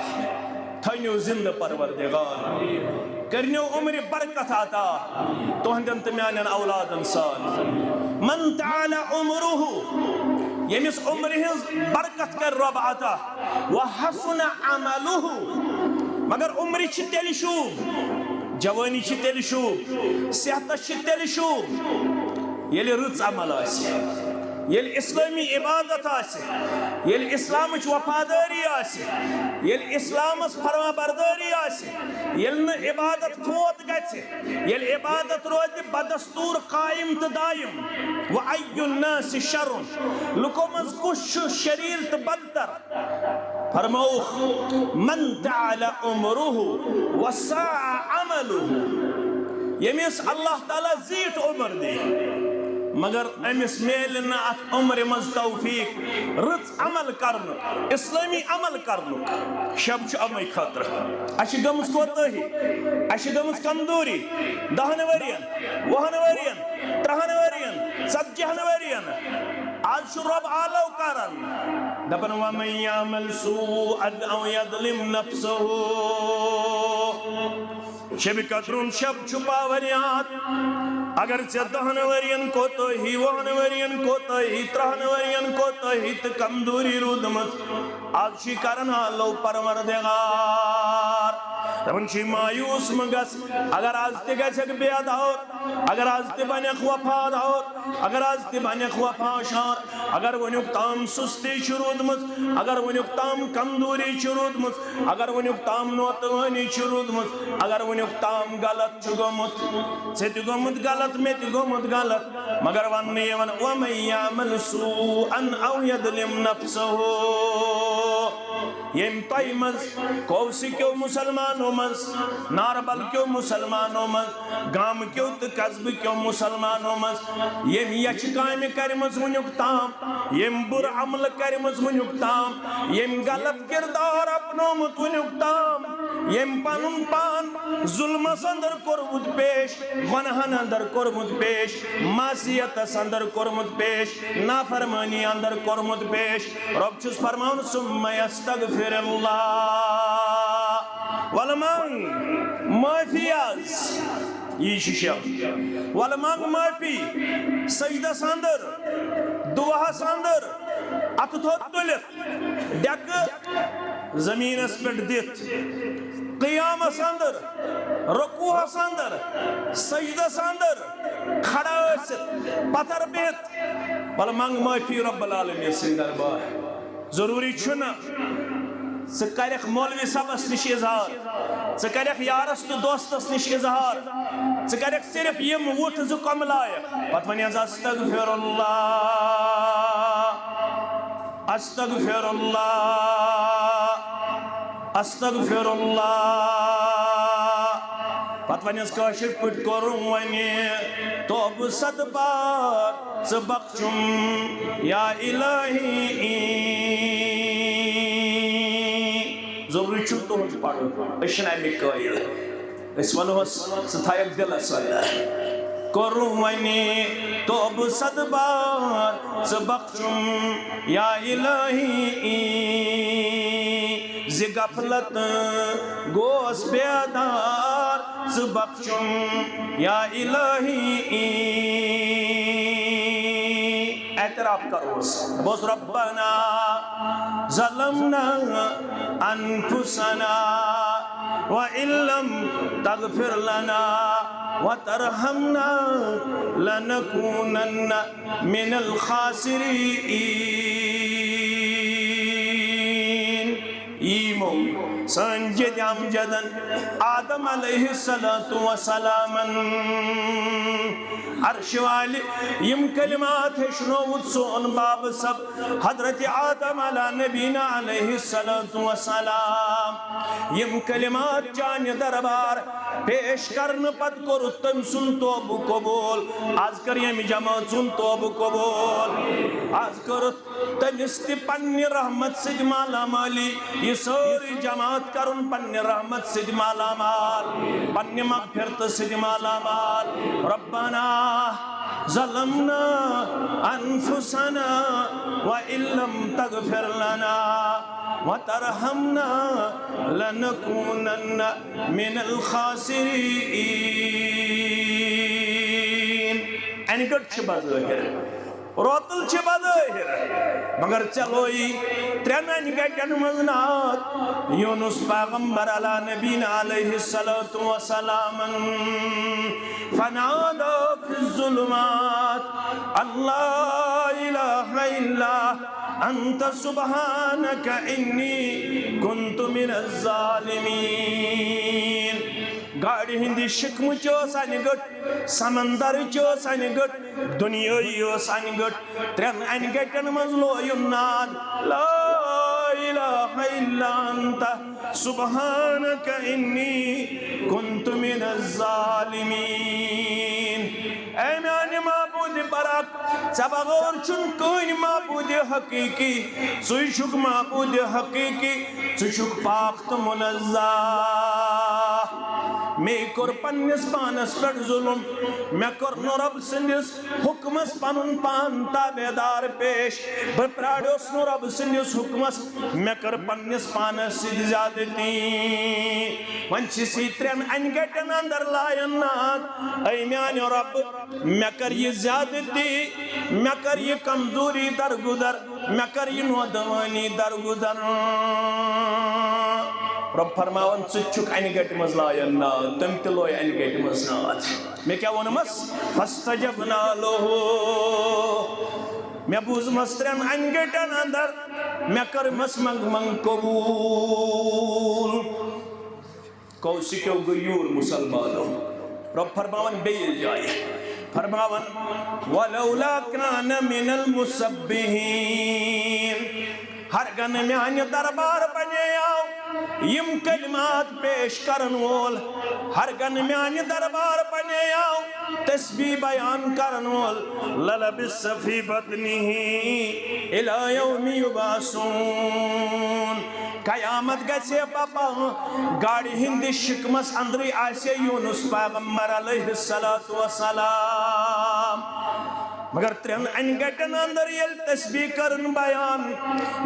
تھٲینیو زِندٕ پروردگار، کٔرنیو عمرِ برکت عطا تُہنٛدٮ۪ن تہٕ میانٮ۪ن اولادن سان۔ "من طال عمره"، ییٚمِس عمرِ ہٕنٛز برکت کرِ رۄب عطا، "وحسن عمله"، مگر عمرِ چھِ تیٚلہِ شوٗب، جوٲنی چھِ تیٚلہِ شوٗب، صحتس چھِ تیٚلہِ شوٗب، ییٚلہِ رٕژ عمل آسہِ، ییٚلہِ اسلٲمی عبادت آسہِ، ییٚلہِ اسلامٕچ وفادٲری آسہِ، ییٚلہِ اسلامس فرما بردٲری آسہِ، ییٚلہِ نہٕ عبادت فوت گژھِ، ییٚلہِ عبادت روزِ بدستور قائم تہٕ دائم۔ "وأي الناس شر"، لُکو منٛز کُس چھُ شریٖر تہٕ بدتر؟ فرمووُکھ، "من طال عمره وساء عمله"، ییٚمِس اللہ تعالیٰ زیٖٹھ عمر دی، مگر أمِس میلہِ نہٕ اَتھ عمرِ منٛز توفیٖق رٕژ عمل کرنُک، اسلٲمی عمل کرنُک۔ شب چھُ اَمے خٲطرٕ۔ اَسہِ چھِ گٔمٕژ کوتٲہی، اَسہِ چھِ گٔمٕژ کمزوری۔ دَہَن ؤرین، وُہَن ؤرین، ترٛہَن ؤرین، ژتجی ہَن ؤرین۔ آز چھُ رۄب آلو کران، دپان، "ومن يعمل سوءا أو يظلم نفسه"۔ شب قدرُن شب چھُ پاور یاد۔ اگر ژےٚ دَہَن ؤرین کوتٲہی، وُہَن ؤرین کوتٲہی، ترٛہَن ؤرین کوتٲہی تہٕ کمزوری روٗدمٕژ، آز چھُے کران آلو پروردگار۔ دپان چھُے، مایوس مہٕ گژھ۔ اگر آز تہِ گژھکھ بے دور، اگر آز تہِ بنکھ وفادار، اگر آز تہِ بنکھ وفاشار، اگر وٕنیُک تام سُستی چھِ روٗدمٕژ، اگر وٕنیُک تام کمزوری چھِ روٗدمٕژ، اگر وٕنیُک تام نوتوٲنی چھِ روٗدمٕژ، اگر وٕنیُک تام غلط چھُ گوٚمُت، ژےٚ تہِ گوٚمُت غلط، مےٚ تہِ گوٚمُت غلط، مگر وننہٕ یِوان، "ومن يعمل سوءا أو يظلم نفسه"۔ ییٚمۍ تۄہہِ منٛز، کوثہٕ کیو مُسلمانو منٛز، ناربل کیو مُسلمانو منٛز، گامہٕ کیو تہٕ قصبہٕ کیو مُسلمانو منٛز، ییٚمۍ یَچھِ کامہِ کرِمٕژ وٕنیُک تام، ییٚمۍ بُرٕ عملہٕ کرِمٕژ وٕنیُک تام، ییٚمۍ غلط کردار اپنومُت وٕنیُک تام، ییٚمۍ پنُن پان ظلمس اندر کوٚرمُت پیش، گۄنہن اندر کوٚرمُت پیش، معصیتس اندر کوٚرمُت پیش، نافرمٲنی اندر کوٚرمُت پیش۔ رۄب چھُس فرماوان، "ثم يستغفر الله"۔ وَلہٕ منٛگ معٲفی آز۔ یی چھُ شب۔ وَلہٕ منٛگ معٲفی۔ سجدس اندر، دُعاہس اندر، اتھٕ تھوٚد تُلِتھ، ڈیکہٕ زمینس پٮ۪ٹھ دِتھ، قیامس اندر، رکوعس اندر، سجدس اندر، کھڑا ٲسِتھ، پتھر بِہِتھ، وَلہٕ منٛگ معٲفی رب العالمین سٕنٛدِ دربار۔ ضروٗری چھُنہٕ ژٕ کرکھ مولوی صٲبس نِش اظہار، ژٕ کرکھ یارس تہٕ دوستس نِش اظہار، ژٕ کرکھ صرف یِم وُٹھ زٕ کۄملایکھ، پتہٕ ونکھ، "استغفر اللہ، استغفر اللہ، استغفر اللہ"۔ پتہٕ ونٮ۪س کٲشِر پٲٹھۍ، کوٚرُم وۄنۍ توبہٕ صد بار، ژٕ بخشُم یا الہی۔ ضروٗری چھُ تُہُنٛد پَرُن، أسۍ چھِنہٕ اَمِکۍ قٲیِل۔ أسۍ وَنہوس، ژٕ تھایَکھ دِلَس اَندَر۔ کوٚرُم وۄنۍ توبہٕ صد بار، ژٕ بخشُم یا الہی۔ زِ غفلت گوس بیدار، ژٕ بخشُم یا الہی۔ اعتراف کروس، بوس، ربنا ظلمنا انفسنا وان لم تغفر لنا وترحمنا لنکونن من الخاسرین۔ یِمو سٲنۍ جد امجدن آدم علیہ الصلوۃ والسلامن عرشہِ والہِ یِم کلمات ہیٚچھنووُتھ سون باب صٲب حضرت آدم علی نبینا علیہ الصلوۃ والسلام۔ یِم کلمات چانہِ دربار پیش کرنہٕ پتہٕ کوٚرُتھ تٔمۍ سُنٛد توبہٕ قبول۔ از کر ییٚمہِ جمٲژ ہُنٛد توبہٕ قبول۔ از کٔرٕتھ تٔمِس تہِ پننہِ رحمت سۭتۍ مالا مالی، یہِ سٲرٕے جماعت کرُن پننہِ رحمت سۭتۍ مالا مال، پننہِ مغفرتہٕ سۭتۍ مالا مال۔ ربنا ظلمنا انفسنا وان لم تغفر لنا وترحمنا لنكونن من الخاسرين۔ انہِ گٔٹ چھِ بظٲہر، روتل چھِ بظٲہر، مگر ژےٚ لویی ترٛٮ۪ن انہِ گٹٮ۪ن منٛز ناد۔ یونس پیغمبر علی نبینا علیہ الصلوۃ والسلام، فنادى في الظلمات ان لا اله الا انت سبحانك اني كنت من الظالمين۔ گاڑِ ہٕنٛدِ شِکمٕچ ٲس انہِ گٔٹ، سمندرٕچ ٲس انہِ گٔٹ، دُنیٲیی ٲس انہِ گٔٹ۔ ترٛٮ۪ن انہِ گٹٮ۪ن منٛز لویُن ناد، لا اله الا انت سبحانك اني كنت من الظالمين۔ اے میانہِ معبود برحق، ژےٚ بغٲر چھُنہٕ کٕہٕنۍ معبود حقیقی، ژٕے چھُکھ معبود حقیقی، ژٕ چھُکھ پاک تہٕ منزہ۔ مے کوٚر پننِس پانس پٮ۪ٹھ ظلم، مےٚ کوٚر نہٕ رۄب سٕنٛدِس حُکمس پنُن پان تابعدار پیش، بہٕ پرٛاریوس نہٕ رۄب سٕنٛدِس حُکمس، مےٚ کٔر پننِس پانس سۭتۍ زیادتی۔ وۄنۍ چھِ سی ترٛٮ۪ن انہِ گٹٮ۪ن اندر لایان ناد، اے میانہِ رۄب، مےٚ کٔر یہِ زیادتی، مےٚ کٔر یہِ کمزوری درگُدر، مےٚ کٔر یہِ نودوٲنی درگُدر۔ رۄب فرماوان، ژٕ تہِ چھُکھ انہِ گٹہِ منٛز لایان ناد، تٔمۍ تہِ لوے انہِ گٹہِ منٛز ناد۔ مےٚ کیٛاہ ووٚنمس؟ فاستجبنا له۔ مےٚ بوٗزمس ترٛٮ۪ن انہِ گٹٮ۪ن اندر، مےٚ کٔرمس منٛگ منٛگ قبوٗل۔ کو سکیو گو یور مسلمانو۔ رب فرماون بیٚیہِ جایہِ، فرماون، "ولولا کان من المسبحین"، ہرگن میانہِ دربار بنیاو یم کلمات پیش کرن وول، ہرگن میانہِ دربار بنیاو تسبیح بیان کرن وول، "للبث فی بطنہ الی یوم یبعثون"، قیامت گژھِ پپا گاڑِ ہٕنٛدِ شِکمس اندرٕے آسہِ یونس پیغمبر علیہ الصلوۃ والسلام۔ مگر ترٛٮ۪ن انہِ گٹٮ۪ن اندر ییٚلہِ تسبیح کٔرٕن بیان،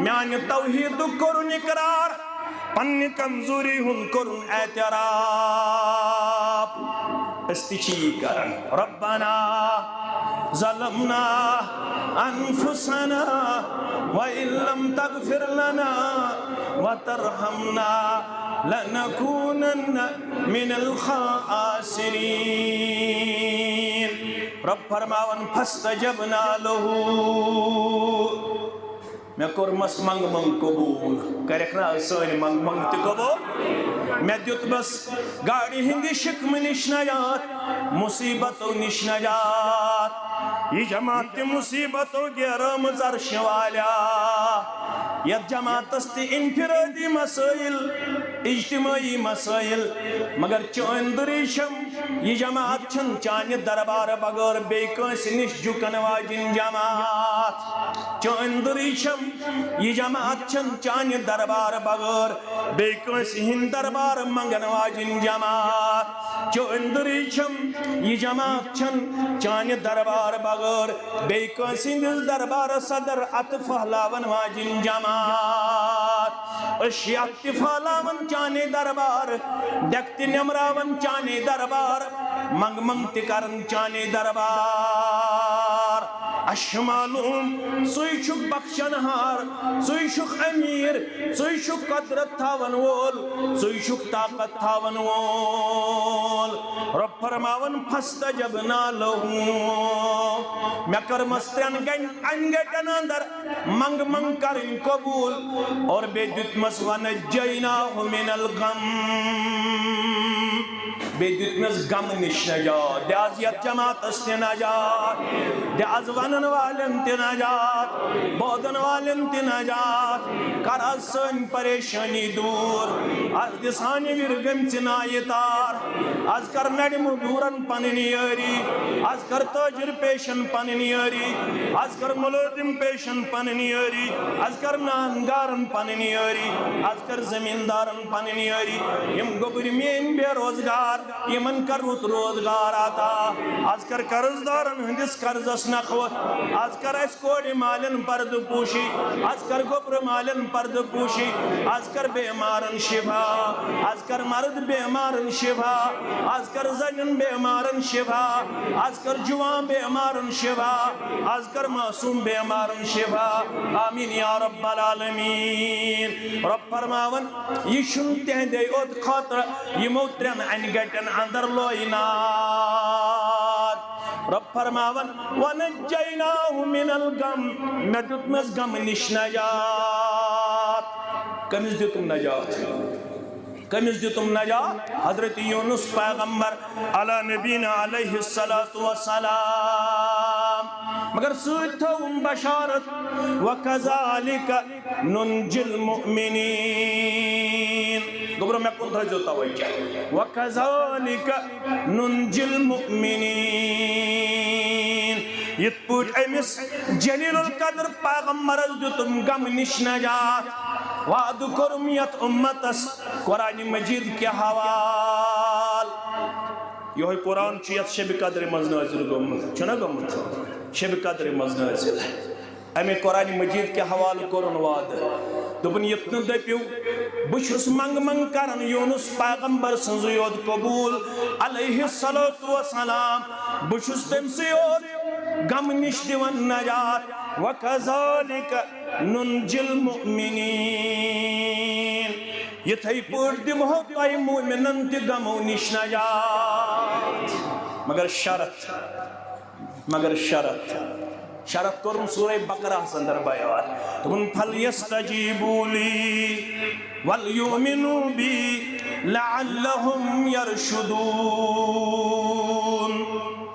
میانہِ توحیدُک کوٚرُن اقرار، پننہِ کمزوری ہُنٛد کوٚرُن اعتراف۔ أسۍ تہِ چھِ یی کران۔ ربنا ظلمنا انفسنا وان لم تغفر لنا وترحمنا لنکونن من الخاسرین۔ رب فرماون، فاستجبنا له۔ مےٚ کوٚرمس منٛگہٕ منٛگ قبوٗل۔ کَرٮ۪کھ نا سٲنۍ منٛگہٕ منٛگ تہِ قبوٗل؟ مےٚ دیُتمس گاڑِ ہٕنٛدِ شِکمہٕ نِش نجات، مُصیٖبتو نِش نجات۔ یہِ جماعت تہِ مُصیٖبتو گیرٲمٕژ عرشہِ والیا۔ یَتھ جماعتس تہِ انفرٲدی مسٲیِل، اجتمٲعی مسٲیِل، مگر چٲنۍ دٔری چھم، یہِ جماعت چھنہٕ چانہِ دربارٕ بغٲر بیٚیہِ کٲنٛسہِ نِش جُکن واجِنۍ جماعت۔ چٲنۍ دٔری چھم، یہِ جماعت چھنہٕ چانہِ دربارٕ بغٲر بیٚیہِ کٲنٛسہِ ہِنٛدۍ دربارٕ منٛگن واجِنۍ جماعت۔ چٲنۍ دٔری چھم، یہِ جماعت چھنہٕ چانہِ دربارٕ بغٲر بیٚیہِ کٲنٛسہِ ہِنٛدِس دربارس صدر اتھٕ پھٔہلاون واجِنۍ جماعت۔ أسۍ چھِ اتھٕ تہِ پھٔہلاوان چانے دربار، ڈٮ۪کہٕ تہِ نٮ۪مراوان چانے دربار، منٛگہٕ منٛگہٕ تہِ کران چانے دربار۔ اَسہِ چھُ معلوٗم، ژٕے چھُکھ بخشن ہار، ژٕے چھُکھ أمیٖر، ژٕے چھُکھ قۄدرت تھاون وول، ژٕے چھُکھ طاقت تھاون وول۔ رۄب فرماوان، فاستجبنا لہ، مےٚ کٔرمَس ترٛٮ۪ن گن-، انہِ گٹٮ۪ن اندر منٛگ منٛگ کرٕنۍ قبوٗل، اور بیٚیہِ دیُتمَس، ونجیناہ من الغم، بیٚیہِ دیُتمَس غمہٕ نِش نجات۔ دِ از یتھ جماعتس تہِ نجات، دِ از ونن والٮ۪ن تہِ نجات، بوزن والٮ۪ن تہِ نجات۔ کر از سٲنۍ پریشٲنی دوٗر، از دِ سانہِ وِرِ گٔمژِ نایہِ تار، از کر نرِ مزوٗرن پنٕنۍ یٲری، از کر تٲجِر پیشن پنٕنۍ یٲری، از کر مُلٲزِم پیشن پنٕنۍ یٲری، از کر نانگارن پنٕنۍ یٲری، از کر زمیٖندارن پنٕنۍ یٲری۔ یِم گوٚبرۍ میٲنۍ بے روزگار، یِمن کر رُت روزگار عطا۔ از کر قرض دارن ہٕنٛدِس قرضس نکھوت۔ از کر اسہِ کورِ مالٮ۪ن پردٕ پوشی، از کر گوٚبرٕ مالٮ۪ن پردٕ پوشی، از کر بیمارن شفا، از کر مرد بیمارن شفا، از کر زنٮ۪ن بیمارن شفا، از کر جوان بیمارن شفا، از کر معصوم بیمارن شفا۔ آمین یا رب العالمین۔ رب فرماوان، یہِ چھُنہٕ تِہنٛدے یوت خٲطرٕ، یِمو ترٛٮ۪ن انہِ گٹٮ۪ن اندر لوینات۔ رب فرماوان، ونجیناہ من الغم، مےٚ دیُتمَس غمہٕ نِش نجات۔ کٔمِس دیُتُم نجات؟ کٔمِس دیُتُم نجات؟ حضرت یونس پیغمبر علی نبینا علیہ الصلوۃ والسلام۔ مگر سۭتۍ تھٲوُم بشارت، وکذالک ننجی المؤمنین۔ گوٚبرو، مےٚ کُن تھٲیزیو توجہ۔ وکذالک ننجی المؤمنین۔ یِتھ پٲٹھۍ أمِس جلیل القدر پیغمبرس دیُتُم غمہٕ نِش نجات، وعدٕ کوٚرُم یتھ اُمتس قرآن مجید کہِ حوال۔ یِہوٚے قرآن چھُ یتھ شبِ قدرِ منٛز نٲزِل گوٚمُت، چھُنہ گوٚمُت؟ شبِ قدرِ منٛز نٲزِل۔ اَمہِ قرآن مجید کہِ حوالہٕ کوٚرُن وعدٕ۔ دوٚپُن، یِتھ نہٕ دٔپِو، بہٕ چھُس منٛگہٕ منٛگہٕ کران یونس پیغمبر سٕنٛزٕے یوت قبوٗل علیہ الصلوۃ والسلام۔ بہٕ چھُس تٔمۍ سٕے یوت غمہٕ نِش دِوان نجات۔ وکذالک ننجی المؤمنین۔ یِتھَے پٲٹھۍ دِمہو تۄہہِ مومنن تہِ غمو نِش نجات۔ مگر شرط، مگر شرط، شرط کوٚرُن سورہ بقرہس اندر بیان۔ دوٚپُن، فلیستجیبوا لی ولیؤمنوا بی لعلہم یرشدون۔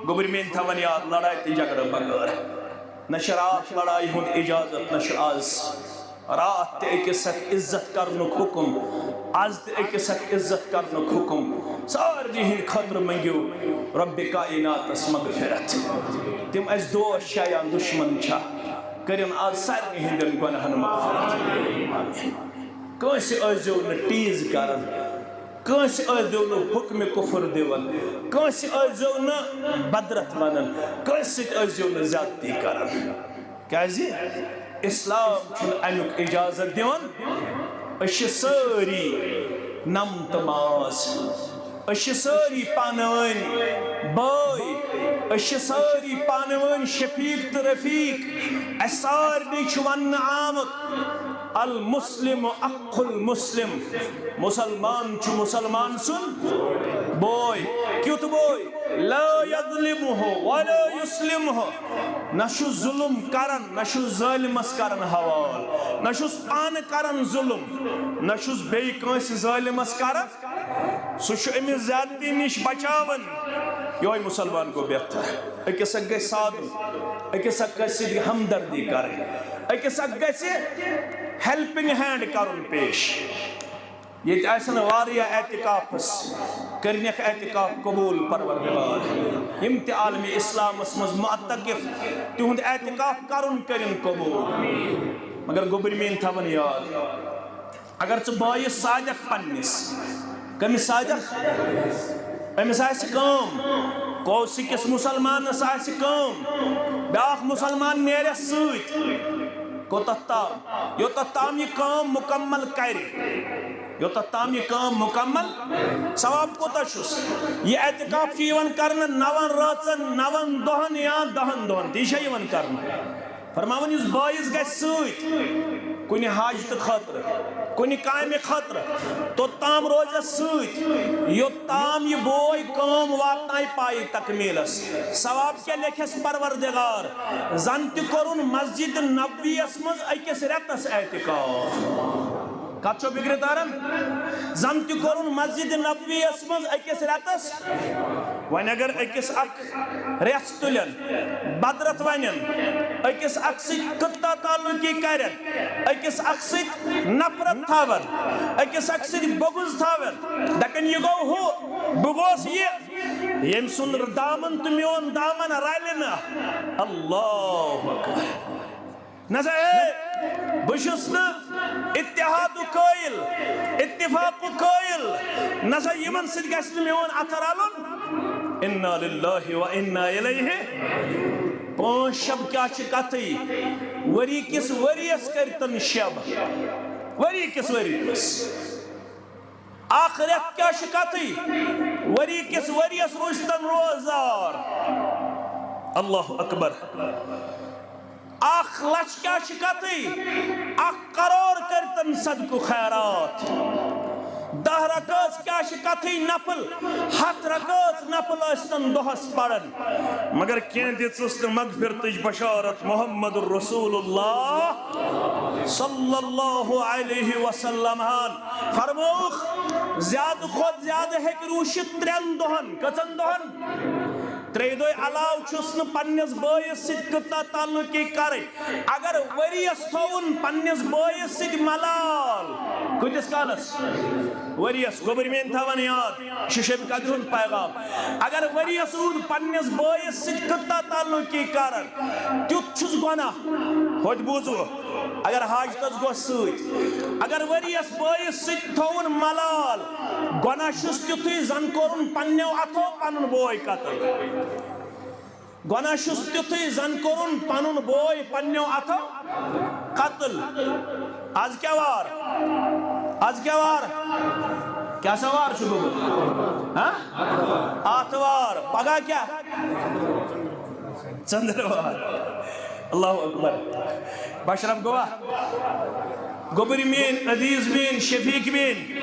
گوٚبرۍ میٲنۍ تھاوان یاد، لڑایہِ تہٕ جھگڑٕ بغٲر، نہ چھِ راتھ لڑایہِ ہُنٛد اجازت، نہ چھُ آز۔ راتھ تہِ أکِس اکھ عزت کرنُک حُکم، از تہِ أکِس اکھ عزت کرنُک حُکم۔ سارنٕے ہٕنٛدِ خٲطرٕ منٛگِو رۄبِ کائناتس مغفرت۔ تِم اَسہِ دوس چھا یا دُشمن چھا، کٔرِن آز سارنٕے ہٕنٛدٮ۪ن گۄناہن مغفرت۔ آمین۔ کٲنٛسہِ ٲسۍزیو نہٕ ٹیٖز کران، کٲنٛسہِ ٲسۍزیو نہٕ حُکمِ کُفر دِوان، کٲنٛسہِ ٲسۍزیو نہٕ بدرتھ ونان، کٲنٛسہِ سۭتۍ ٲسۍزیو نہٕ زیادتی کران۔ کیازِ؟ اسلام چھُنہٕ امیُک اجازت دِوان۔ أسۍ چھِ سٲری نم تہٕ ماز، أسۍ چھِ سٲری پانہٕ ؤنۍ بٲے، أسۍ چھِ سٲری پانہٕ ؤنۍ شفیق تہٕ رفیق۔ اَسہِ سارنٕے چھُ وننہٕ آمُت، المسلم اخ المسلم، مسلمان چھُ مسلمان سُنٛد بوے۔ کیُتھ بوے؟ لا یظلمہ ولا یسلمہ۔ نہ چھُ ظلم کران، نہ چھُ ظٲلمس کران حوال، نہ چھُس پانہٕ کران ظلم، نہ چھُس بیٚیہِ کٲنٛسہِ ظٲلمس کران۔ سُہ چھُ أمِس زیادتی نِش بچاوان۔ یِہوٚے مُسلمان گوٚو بہتر۔ أکِس اکھ گژھِ سادٕ، أکِس اکھ گژھِ ہمدردی کرٕنۍ، أکِس اکھ گژھِ ہیلپنگ ہینڈ کرُن پیش۔ ییٚتہِ آسن واریاہ اعتکافس، کٔرنکھ اعتکاف قبول پروردگار۔ یِم تہِ عالمِ اسلامس منٛز معتکف، تِہُنٛد اعتکاف کرُن کٔرِن قبول۔ مگر گوٚبرۍ میٲنۍ تھاوان یاد، اگر ژٕ بٲیِس صادق پننِس، کٔمِس صادق؟ أمِس آسہِ کٲم، کوسہٕ کِس مُسلمانس آسہِ کٲم، بیٛاکھ مُسلمان نیرٮ۪س سۭتۍ، کوتاہ تام؟ یوتاہ تام یہِ کٲم مُکمل کرِ۔ یوتاہ تام یہِ کٲم مُکمل۔ ثواب کوتاہ چھُس؟ یہِ اعتکاف چھُ یِوان کرنہٕ نَوَن رٲژن، نَوَن دۄہن یا دَہَن دۄہن، تہِ چھا یِوان کرنہٕ؟ فرماوان، یُس بٲیِس گژھِ سۭتۍ کُنہِ حاجتہٕ خٲطرٕ، کُنہِ کامہِ خٲطرٕ، توٚتام روزٮ۪س سۭتۍ، یوٚتام یہِ بوے کٲم واتنایہِ پایہِ تکمیٖلس۔ ثواب کیٛاہ لیکھٮ۪س پروردگار؟ زن تہِ کوٚرُن مسجد نبویس منٛز أکِس رٮ۪تس اعتکاف۔ کتھ چھو فکرِ تران؟ زن تہِ کوٚرُن مسجد نبویس منٛز أکِس رٮ۪تس۔ وۄنۍ اگر أکِس اکھ رٮ۪ژھ تُلن، بدرت ونن، أکِس اکھ سۭتۍ قطع تعلقی کرن، أکِس اکھ سۭتۍ نفرت تھاون، أکِس اکھ سۭتۍ بغض تھاون، دپن، یہِ گوٚو ہُہ، بہٕ گوس یہِ، ییٚمۍ سُنٛد دامن تہٕ میون دامن رلہِ نہٕ۔ اللہ اکبر۔ نہ سا، اے، بہٕ چھُس نہٕ اتحادُک قٲیِل، اتفاقُک قٲیِل۔ نہ سا، یِمن سۭتۍ گژھِ نہٕ میون اَتھٕ رَلُن۔ انا للہ و انا الیہ۔ پانٛژھ شب کیٛاہ چھِ کتھٕے؟ ؤری کِس ؤریَس کٔرۍتن شب۔ ؤری کِس ؤریَس۔ اکھ رٮ۪تھ کیٛاہ چھِ کتھٕے؟ ؤری کِس ؤریَس روٗزتن روزدار۔ اللہ اکبر۔ اکھ لچھ کیٛاہ چھِ کتھٕے؟ اکھ کرور کٔرۍتن صدقہٕ خیرات۔ دَہ رکٲژ کیٛاہ چھِ کتھٕے؟ نفل، ہتھ رکٲژ نفل ٲسۍتن دۄہس پرن۔ مگر کینٛہہ دِژٕس نہٕ مغفرتٕچ بشارت محمد رسول اللہ صلی اللہ علیہ وسلم ہن۔ فرمووُکھ، زیادٕ کھۄتہٕ زیادٕ ہیٚکہِ روٗشِتھ ترٛٮ۪ن دۄہن۔ کٔژن دۄہن؟ ترٛیٚیہِ دۄہہِ علاوٕ چھُس نہٕ پننِس بٲیِس سۭتۍ قطع تعلقی کرٕنۍ۔ اگر ؤریَس تھووُن پننِس بٲیِس سۭتۍ ملال، کۭتِس کالس؟ ؤریَس۔ گوٚبرۍ میٲنۍ تھاوان یاد، یہِ چھُ شب قدر ہُنٛد پیغام۔ اگر ؤریَس روٗد پننِس بٲیِس سۭتۍ قطع تعلقی کران، تیُتھ چھُس گۄناہ۔ ہوٚتہِ بوٗزوٕ، اگر حاجتس گوٚو سۭتۍ، اگر ؤریَس بٲیِس سۭتۍ تھووُن ملال، گۄناہ چھُس تیُتھُے زن کوٚرُن پننیو اتھو پنُن بوے قتل۔ گۄناہ چھُس تیُتھُے زن کوٚرُن پنُن بوے پننیو اتھو قتل۔ از کیٛاہ وار؟ از کیٛاہ وار؟ کیٛاہ سا وار چھُ گوٚمُت؟ ہاں؟ آتھوار۔ پگاہ کیٛاہ؟ ژٔنٛدٕروار۔ اللہ اکبر۔ بشرف گوٚوا؟ گوٚبرۍ میٲنۍ، عزیز میٲنۍ، شفیق میٲنۍ،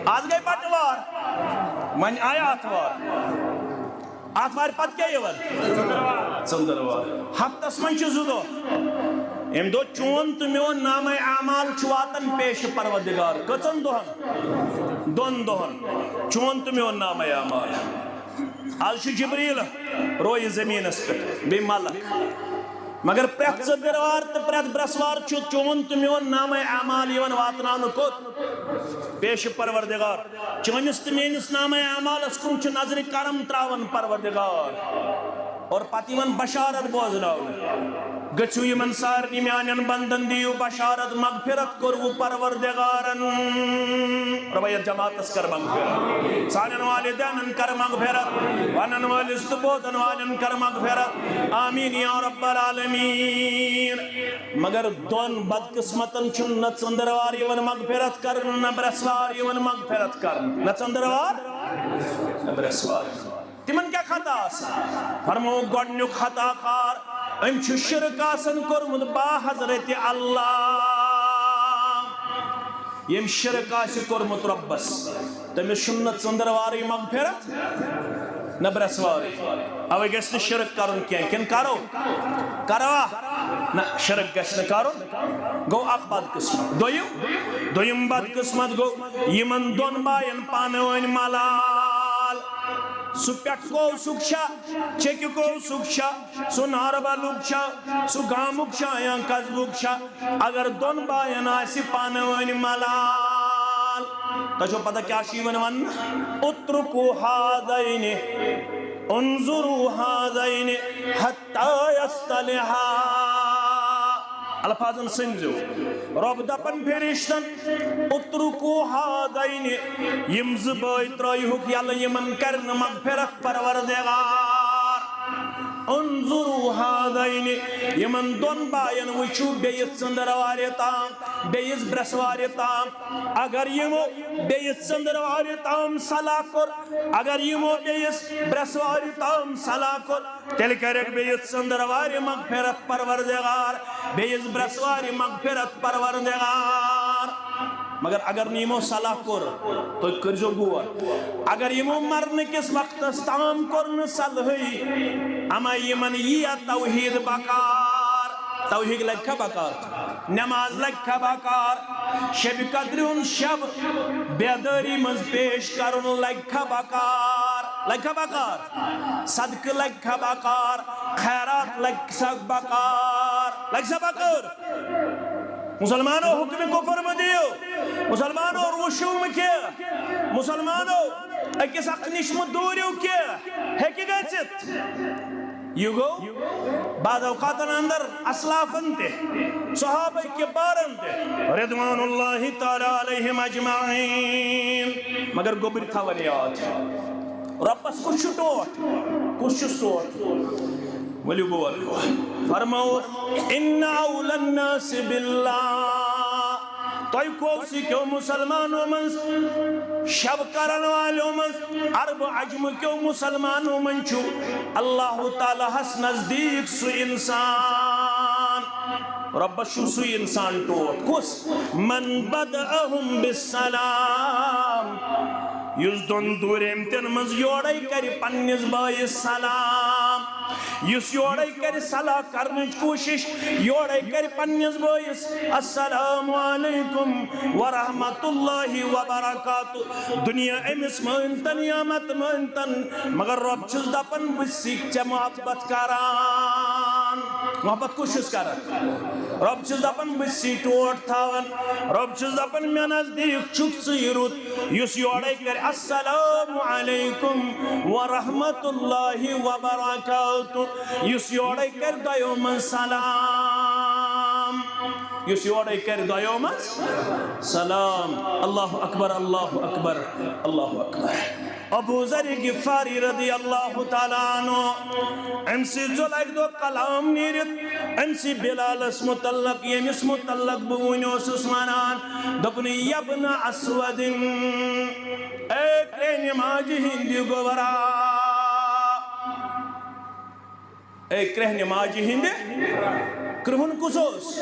از گٔے بٹوار، وۄنۍ آیہِ آتھوار۔ آتھوارِ پتہٕ کیٛاہ یِوان؟ ژٔنٛدٕروار۔ ہفتس منٛز چھِ زٕ دۄہ۔ ییٚمہِ دۄہ چون تہٕ میون نامہ اعمال چھُ واتان پیش پروردگار۔ کٔژن دۄہن؟ دۄن دۄہن۔ چون تہٕ میون نامہ اعمال۔ از چھُ جبریل رویہِ زٔمیٖنس پٮ۪ٹھ، بیٚیہِ ملک۔ مگر پرٛٮ۪تھ ژٔنٛدٕروار تہٕ پرٛٮ۪تھ برٛٮ۪سوار چھُ چون تہٕ میون نامہ اعمال یِوان واتناونہٕ کوٚت؟ پیش پروردگار۔ چٲنِس تہٕ میٲنِس نامہ اعمالس کُن چھُ نظرِ کرم تراوان پروردگار۔ اور پتہٕ یِوان بشارت بوزناونہٕ، گٔژھِو یِمن سارنٕے میانٮ۪ن بندن دِیِو بشارت، مغفرت کوٚروٕ پروردگارن۔ رۄبا یتھ جماعتس کر مغفرت، سانٮ۪ن والدینن کر مغفرت، ونن وٲلِس تہٕ بوزن والٮ۪ن کر مغفرت۔ آمین یا رب العالمین۔ مگر دۄن بدقسمتن چھُنہٕ نہ ژٔنٛدٕروار یِوان مغفرت کرنہٕ، نہ برٛٮ۪سوار یِوان مغفرت کرنہٕ۔ نہ ژٔنٛدٕروار، نہ برٛٮ۪سوار۔ تِمن کیٛاہ خطا آسان؟ فرموو، گۄڈٕنیُک خطا کار، أمۍ چھُ شرک آسان کوٚرمُت با حضرت اللہ۔ ییٚمۍ شرک آسہِ کوٚرمُت رۄبس، تٔمِس چھُنہٕ نہ ژٔنٛدٕروارٕے مغفرت، نہ برٛٮ۪سوارٕے۔ اوے گژھِ نہٕ شرک کرُن کینٛہہ۔ کِنہٕ کرو؟ کروا؟ نہ، شرک گژھِ نہٕ کرُن۔ گوٚو اکھ بدقسمت۔ دوٚیِم، دوٚیِم بدقسمت گوٚو، یِمن دۄن باین پانہٕ ؤنۍ ملال۔ سُہ پٮ۪ٹھٕ کوسُک چھا، چیٚکہِ کوسُک چھا، سُہ ناربلُک چھا، سُہ گامُک چھا یا قصبُک چھا، اگر دۄن باین آسہِ پانہٕ ؤنۍ ملال، تۄہہِ چھو پتہ کیٛاہ چھُ یِوان وننہٕ؟ اترکوا ہذین، انظروا ہذین، حتی یصطلحا۔ الفاظن سٔنزِو۔ رۄب دپن فرشتن، اترکوا ہذین، یِم زٕ بٲے ترٲیہُکھ یلہٕ، یِمن کرِ نہٕ مغفرت پروردگار۔ انظروا هذين، یِمن دۄن باین وٕچھِو بیٚیِس ژٔنٛدٕروارِ تام، بیٚیِس برٛٮ۪سوارِ تام۔ اگر یِمو بیٚیِس ژٔنٛدٕروارِ تام صلاح کوٚر، اگر یِمو بیٚیِس برٛٮ۪سوارِ تام صلاح کوٚر، تیٚلہِ کَرٮ۪کھ بیٚیِس ژٔنٛدٕروارِ مغفرت پروردگار، بیٚیِس برٛٮ۪سوارِ مغفرت پروردگار۔ مگر اگر نہٕ یِمو صلاح کوٚر، تُہۍ کٔرۍزیو غور، اگر یِمو مرنہٕ کِس وقتس تام کوٚر نہٕ صلحٕے، اما یِمن یِیا توحید بکار؟ توحید لگہِ کھا بکار؟ نماز لگہِ کھا بکار؟ شب قدرِ ہُنٛد شب بیدٲری منٛز پیش کرُن لگہِ کھا بکار؟ لگہِ کھا بکار؟ صدقہٕ لگہِ کھا بکار؟ خیرات لگہِ سا بکار؟ لگہِ سا بکار؟ مسلمانو، حکم کفر مہٕ دِیِو۔ مسلمانو، روٗشِو مہٕ کینٛہہ۔ مسلمانو، أکِس اکھ نِش مہٕ دوٗرِو کینٛہہ۔ ہیٚکہِ گٔژھِتھ۔ یہِ گوٚو بعض اوقاتن اندر اسلافن تہِ، صحابہ کبارن تہِ، رضوان اللہ تعالیٰ علیہم اجمعین۔ مگر گوٚبرۍ تھاوان یاد، رۄبس کُس چھُ ٹوٹھ؟ کُس چھُس ٹوٹھ؟ ؤلِو بہٕ وَنہٕ۔ فرمووُکھ، "ان اولی الناس باللہ"، تۄہہِ کوسٕے کیو مسلمانو منٛز، شب کرن والیو منٛز، عرب عجم کیو مسلمانو منٛز چھُ اللہ تعالیٰ ہس نزدیٖک سُہ انسان۔ رۄبس چھُ سُے انسان ٹوٹھ۔ کُس؟ "من بدأهم بالسلام"، یُس دۄن دوٗریمتٮ۪ن منٛز یورے کرِ پننِس بٲیِس سلام، یُس یورے کرِ صلاح کرنٕچ کوٗشِش، یورے کرِ پننِس بٲیِس، "السلام علیکم ورحمۃ اللہ وبرکاتہ"۔ دُنیا أمِس مٲنتن یا مت مٲنتن، مگر رۄب چھُس دپان، بہٕ چھُس ژےٚ محبت کران۔ محبت کُس چھُس کران؟ رۄب چھُس دپان، بہٕ چھُس ژےٚ ٹوٹھ تھاوان۔ رۄب چھُس دپان، مےٚ نزدیٖک چھُکھ ژٕے رُت، یُس یورے کرِ، "السلام علیکم ورحمۃ اللہ وبرکاتہ"، یُس یورے کرِ دۄیو منٛز سلام، یُس یورے کرِ دۄیو منٛز سلام۔ اللہ اکبر، اللہ اکبر، اللہ اکبر۔ ابو ذر غفاری رضی اللہ تعالیٰ عنہ، أمۍ سٕے ژوٚل اَکہِ دۄہ کلام نیٖرِتھ، أمۍ سٕے بلالس متعلق، ییٚمِس متعلق بہٕ وُنہِ اوسُس ونان، دوٚپُن، "یبن اسود، اے کرٛہنہِ ماجہِ ہِنٛدِ گوٚبرا، اے کرٛہنہِ ماجہِ ہِنٛدِ کرٛہُن کُس اوس؟"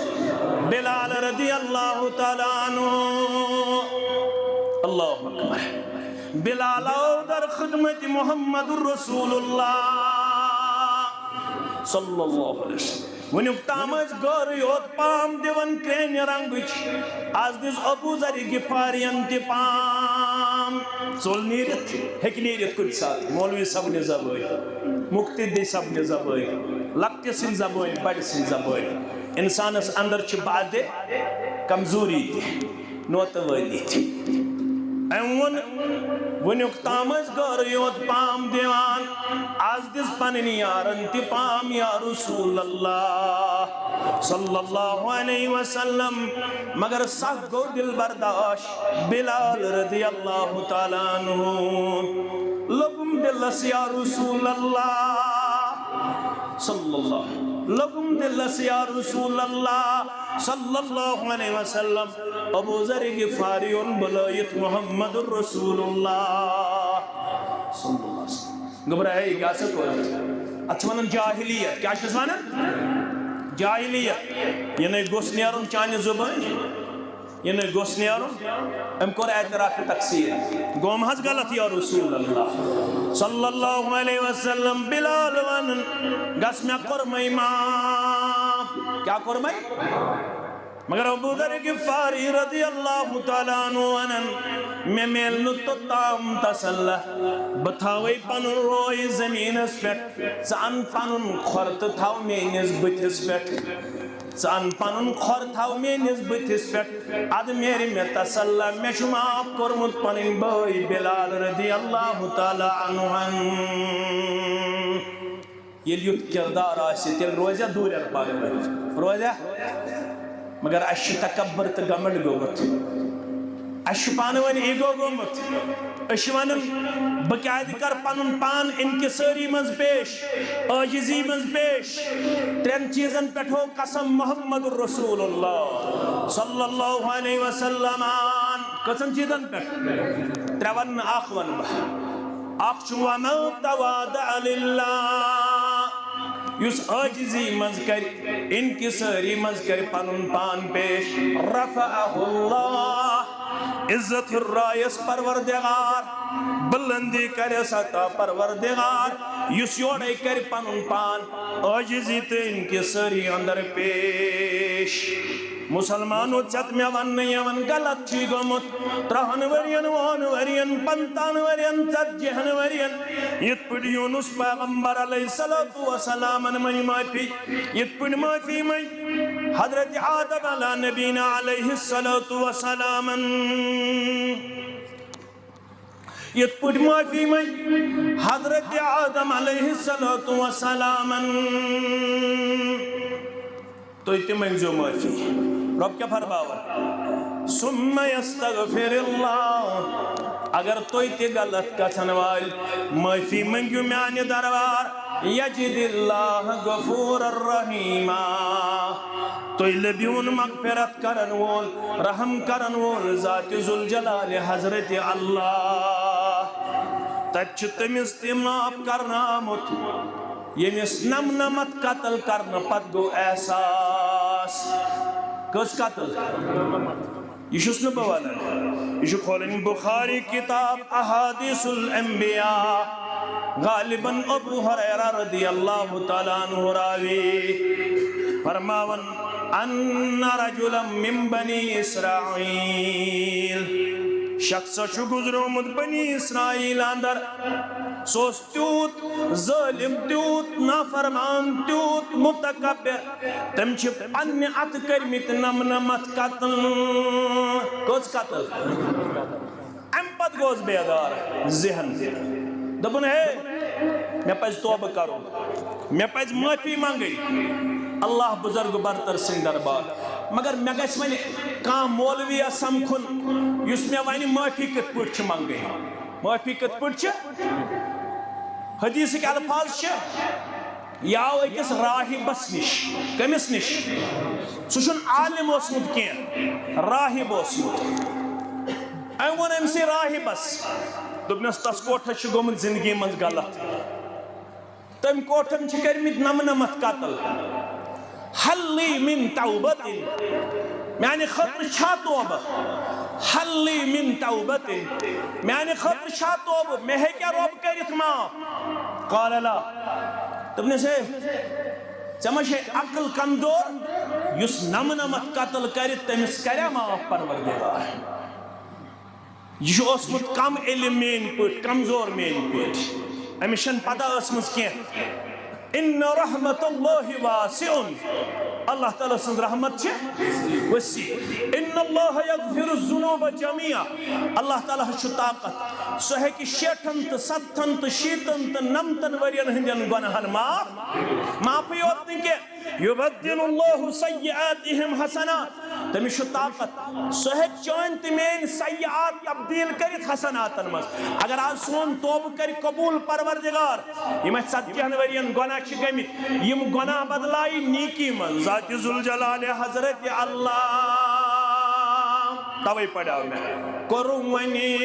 بلال رضی اللہ تعالیٰ عنہ۔ اللہ اکبر۔ بلال آو در خدمت محمد رسول اللہ صلی اللہ علیہ وسلم۔ وٕنیُک تام ٲسۍ گٲرٕے یوت پام دِوان کرٛہنہِ رنٛگٕچ۔ از دِژ ابو ذر غفارین تہِ پام۔ ژوٚل نیٖرِتھ، ہیٚکہِ نیٖرِتھ کُنہِ ساتہٕ مولوی صٲبنہِ زبٲنۍ، مُقتدی صٲبنہِ زبٲنۍ، لۄکٹہِ سٕنٛدِ زبٲنۍ، بڑِ سٕنٛدِ زبٲنۍ۔ انسانس اندر چھِ بعدِ کمزوری تہِ، نوتہٕ وٲلی تہِ۔ أمۍ ووٚن، وٕنیُک تام ٲسۍ گٲرٕے یوت پام دِوان، از دِژ پنٕنۍ یارن تہِ پام، یا رسول اللہ صلی اللہ علیہ وسلم۔ مگر سخ گوٚو دل برداش، بلال رضی اللہ تعالیٰ عنہ۔ لوٚگُم دلس یا رسول اللہ صلی اللہ، لوٚگُم دلس یا رسول اللہ صلی اللہ علیہ وسلم۔ ابو ذر غفاری اوٚن بُلٲیِتھ محمد رسول اللہ صلی اللہ علیہ وسلم۔ گوٚبرا، ہے، کیٛاہ سا کوٚر؟ اتھ چھِ ونان جاہلیت۔ کیٛاہ چھِس ونان؟ جاہلیت۔ یہِ نے گوٚژھ نیرُن چانہِ زبٲنۍ۔ یہِ نے گوٚژھ نیرُن۔ أمۍ کوٚر اعتراف تقصیر۔ گوٚم حظ غلط یا رسول اللہ صلی اللہ علیہ وسلم۔ بلال ونان، گژھ مےٚ کوٚرمَے معاف۔ کیٛاہ کوٚرمَے؟ مگر ابو ذر غفاری رضی اللہ تعالیٰ عنہ ونان، مےٚ میلہِ نہٕ توٚتام تسلہ، بہٕ تھاوَے پنُن روے زمینس پٮ۪ٹھ، ژٕ ان پنُن کھۄر تہٕ تھاو میٲنِس بٕتھِس پٮ۪ٹھ، ژٕ ان پنُن کھۄر تھاو میٲنِس بٕتھِس پٮ۪ٹھ، ادٕ میلہِ مےٚ تسلہ، مےٚ چھُ معاف کوٚرمُت پنٕنۍ بٲے بلال رضی اللہ تعالیٰ عنہ۔ ییٚلہِ یُتھ کردار آسہِ، تیٚلہِ روزِ دوٗرٮ۪ن پانہٕ ؤنۍ۔ روزِ؟ مگر اَسہِ چھُ تکبر تہٕ گھمنڈ گوٚمُت۔ اَسہِ چھُ پانہٕ ؤنۍ ایٖگو گوٚمُت۔ أسۍ چھِ وَنان، بہٕ کیٛازِ کَرٕ پَنُن پان انکسٲری منٛز پیش، عٲجزی منٛز پیش؟ ترٛٮ۪ن چیٖزن پٮ۪ٹھ ہو قسم محمد رسول اللہ صلی اللہ علیہ وسلم۔ کٔژَن چیٖزن پٮ۪ٹھ؟ ترٛےٚ وَنہٕ، اَکھ وَنہٕ بہٕ۔ اَکھ چھُ، وَمَن تَوَاضَعَ لِلَّهِ، یُس عٲجزی منٛز کَرِ، انکسٲری منٛز کَرِ پَنُن پان پیش، رَفَعَهُ اللَّهُ، عزت ہُررایس پروردگار، بلندی کرس عطا پروردگار، یُس یورے کرِ پنُن پان عٲجزی تہٕ انکسٲری اندر پیش۔ مسلمانو، ژےٚ تہٕ مےٚ وننہٕ یِوان، غلط چھُے گوٚمُت۔ ترٛہن ؤرین، وُہن ؤرین، پنٛژاہن ؤرین، ژتجی ہن ؤرین، یِتھ پٲٹھۍ یونس پیغمبر علیہ الصلوۃ والسلامن منٛگۍ معٲفی، یِتھ پٲٹھۍ معٲفی منٛگۍ حضرت آدم علی نبینا علیہ الصلوۃ والسلامن، یِتھ پٲٹھۍ معٲفی منٛگۍ حضرت آدم علیہ الصلوۃ والسلامن۔ تُہۍ تہِ منٛگزیو معٲفی۔ رۄب کیٛاہ فرماوان؟ ثم یستغفر اللہ۔ اگر تُہۍ تہِ غلط گژھن وٲلۍ معٲفی منٛگِو میانہِ دربار، یجد اللہ غفور رحیما۔ تُہۍ لٔبِوُن مغفرت کرن وول، رحم کرن وول ذات ذوالجلال حضرت اللہ۔ تتہِ چھُ تٔمِس تہِ معاف کرنہٕ آمُت، ییٚمِس نمنمتھ قتل کرنہٕ پتہٕ گوٚو احساس۔ کٔژ قتل؟ یہِ چھُس نہٕ بہٕ ونان، یہِ چھُ کھولٕنۍ بخاری کتاب احادیث الانبیاء، غالباً ابو ہریرہ رضی اللہ تعالیٰ عنہ راوی۔ فرماوان، ان رجلا من بنی اسرائیل، شخص چھُ گُزریومُت بنی اسرائیل اندر، سُہ اوس تیوٗت ظٲلم، تیوٗت نافرمان، تیوٗت متکبر، تٔمۍ چھِ پننہِ اتھٕ کٔرمٕتۍ نمنمتھ قتل۔ کٔژ قتل؟ امہِ پتہٕ گوس بیدار ذہن، دوٚپُن، ہے، مےٚ پزِ توبہٕ کرُن، مےٚ پزِ معٲفی منٛگٕنۍ اللہ بزرگ برتر سٕنٛدِ دربار۔ مگر مےٚ گژھِ وۄنۍ کانٛہہ مولویا سمکھُن، یُس مےٚ ونہِ معٲفی کِتھ پٲٹھۍ چھِ منٛگٕنۍ، معٲفی کِتھ پٲٹھۍ چھِ۔ حدیثٕکۍ الفاظ چھِ، یہِ آو أکِس راہبس نِش۔ کٔمِس نِش؟ سُہ چھُنہٕ عالم اوسمُت کینٛہہ، راہب اوسمُت۔ أمۍ ووٚن أمۍ سٕے راہبس، دوٚپنس، تس کوٹھس چھُ گوٚمُت زندگی منٛز غلط۔ تٔمۍ کوٹھن چھِ کٔرمٕتۍ نمنمتھ قتل۔ ہل لی من توبتن، میانہِ خٲطرٕ چھا توبہٕ؟ ہل لی من توبتن، میانہِ خٲطرٕ چھا توبہٕ؟ مےٚ ہیٚکیٛاہ رۄب کٔرِتھ معاف؟ قال لا۔ دوٚپنس، ہے، ژےٚ ما چھے عقل کمزور؟ یُس نمنمتھ قتل کرِ، تٔمِس کریا معاف پروردگار؟ یہِ چھُ اوسمُت کم علم میٲنۍ پٲٹھۍ، کمزور میٲنۍ پٲٹھۍ۔ أمِس چھَنہٕ پتہ ٲسمٕژ کینٛہہ۔ ان رحمت اللہ واسع، اللہ تعالیٰ سٕنٛز رحمت چھِ وسیع۔ ان اللہ یغفر الذنوب جمیعا، اللہ تعالیٰ ہس چھُ طاقت، سُہ ہیٚکہِ شیٹھن تہٕ ستتھن تہٕ شیٖتن تہٕ نمتن ؤرین ہٕنٛدٮ۪ن گۄناہن معاف، معافٕے یوت نہٕ کینٛہہ، یبدل اللہ سیئاتہم حسنات، تٔمِس چھُ طاقت، سُہ ہیٚکہِ چٲنۍ تہٕ میٲنۍ سیئات تبدیل کٔرِتھ حسناتن منٛز۔ اگر آز سون توبہٕ کرِ قبول پروردگار، یِم اَسہِ ژتجی ہن ؤرین گۄناہ چھِ گٔمٕتۍ، یِم گۄناہ بدلایہِ نیکی منٛز ذات ذوالجلال حضرت اللہ۔ توے پڑھاو مےٚ، کوٚرُم وۄنۍ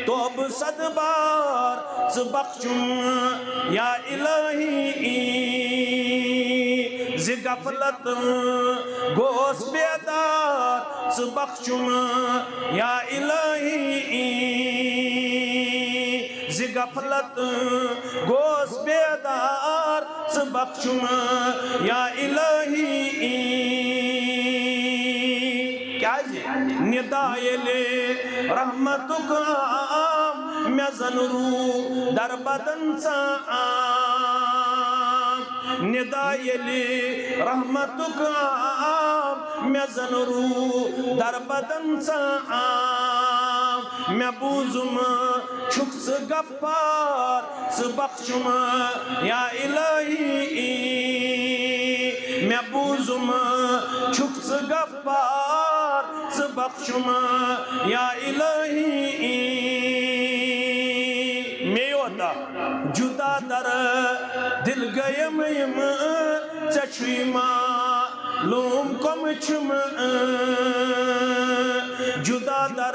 توبہٕ صد بار، ژٕ بخشُم یا الہی، زِ غفلت گوس بیدار، ژٕ بخشُم یا الہی، زِ غفلت گوس بیدار، ژٕ بخشُم یا الہی۔ کیازِ؟ ندا ییٚلہِ رحمتُک آم، مےٚ زن روٗ دربدن ژام۔ ندا ییٚلہِ رحمتُک آم، مےٚ زن روٗ دربدن ژام۔ مےٚ بوٗزُم چھُکھ ژٕ غفار، ژٕ بخشُم یا الہی۔ مےٚ بوٗزُم چھُکھ ژٕ غفار، ژٕ بخشم یا الہی، مے یوتا جدا در دل گیم یم، ژے چھُے معلوم کم چھم، جدا در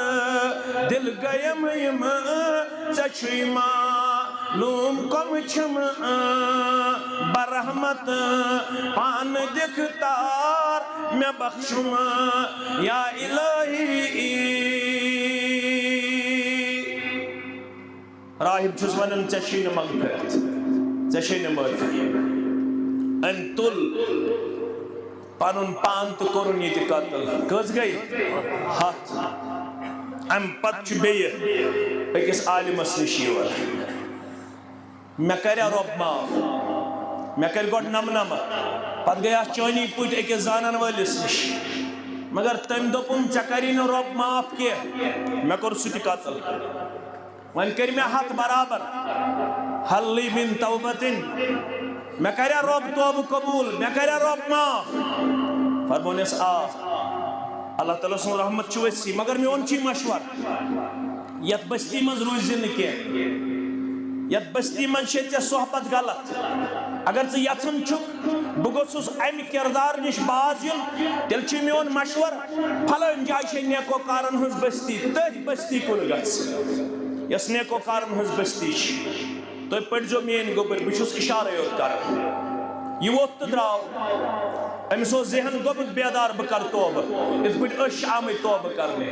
دل گیم یم، ژے چھُے معلوم کم چھم، برحمت پان دکھ تار مے بخشم یا الہی۔ راہب چھُس ونان، ژےٚ چھے نہٕ مغفرت، ژےٚ چھے نہٕ معٲفی۔ أمۍ تُل پنُن پان تہٕ کوٚرُن ییٚتہِ قتل۔ کٔژ گٔے؟ ہتھ۔ امہِ پتہٕ چھُ بیٚیہِ أکِس عالمس نِش یِوان۔ مےٚ کریا رۄب معاف؟ مےٚ کٔرۍ گۄڈٕ نمہٕ نمہٕ، پتہٕ گٔے اتھ چٲنی پٲٹھۍ أکِس زانن وٲلِس نِش، مگر تٔمۍ دوٚپُن، "ژےٚ کری نہٕ رۄب معاف کینٛہہ۔" مےٚ کوٚر سُہ تہِ قتل۔ وۄنۍ کٔرۍ مےٚ ہتھ برابر۔ ہل لی من توبتن، مےٚ کریا رۄب توبہٕ قبول، مےٚ کریا رۄب معاف؟ فرمونس، آ۔ اللہ تعالیٰ سُنٛد رحمت چھُ وسیع، مگر میون چھُے مشورٕ، یتھ بستی منٛز روٗزِ نہٕ کینٛہہ۔ یتھ بستی منٛز چھے ژےٚ صحبت غلط۔ اگر ژٕ یژھان چھُکھ بہٕ گوٚژھُس امہِ کردار نِش باز یُن، تیٚلہِ چھُ میون مشورٕ، فلٲنۍ جایہِ چھے نیکوکارن ہٕنٛز بستی، تٔتھۍ بستی کُن گژھ، یۄس نیکوکارن ہٕنٛز بستی چھِ۔ تُہۍ پٔرۍزیو میٲنۍ گوٚبٕرۍ، بہٕ چھُس اشارے یوت کران۔ یہِ ووٚتھ تہٕ درٛاو۔ أمِس اوس ذہن گوٚمُت بیدار، بہٕ کرٕ توبہٕ، یِتھ پٲٹھۍ أسۍ چھِ آمٕتۍ توبہٕ کرنہِ۔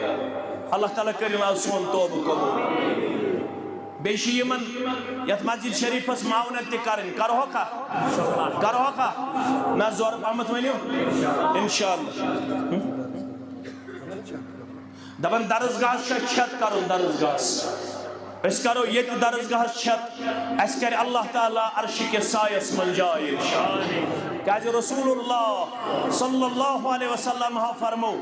اللہ تعالیٰ کٔرِن آز سون توبہٕ قبول۔ بیٚیہِ چھِ یِمن یتھ مسجد شریفس معاونت تہِ کرٕنۍ۔ کرہوکھا؟ کرہوکھا؟ نہ، زورٕ پہمتھ ؤنِو۔ انشاءاللہ۔ دپان درسگاہس چھا چھت کرُن، درسگاہس۔ أسۍ کرو ییٚتہِ درسگاہس چھت، اسہِ کرِ اللہ تعالیٰ عرشہِ کِس سایس منٛز جاے انشاءاللہ۔ کیازِ رسول اللہ صلی اللہ علیہ وسلم ہا فرمو،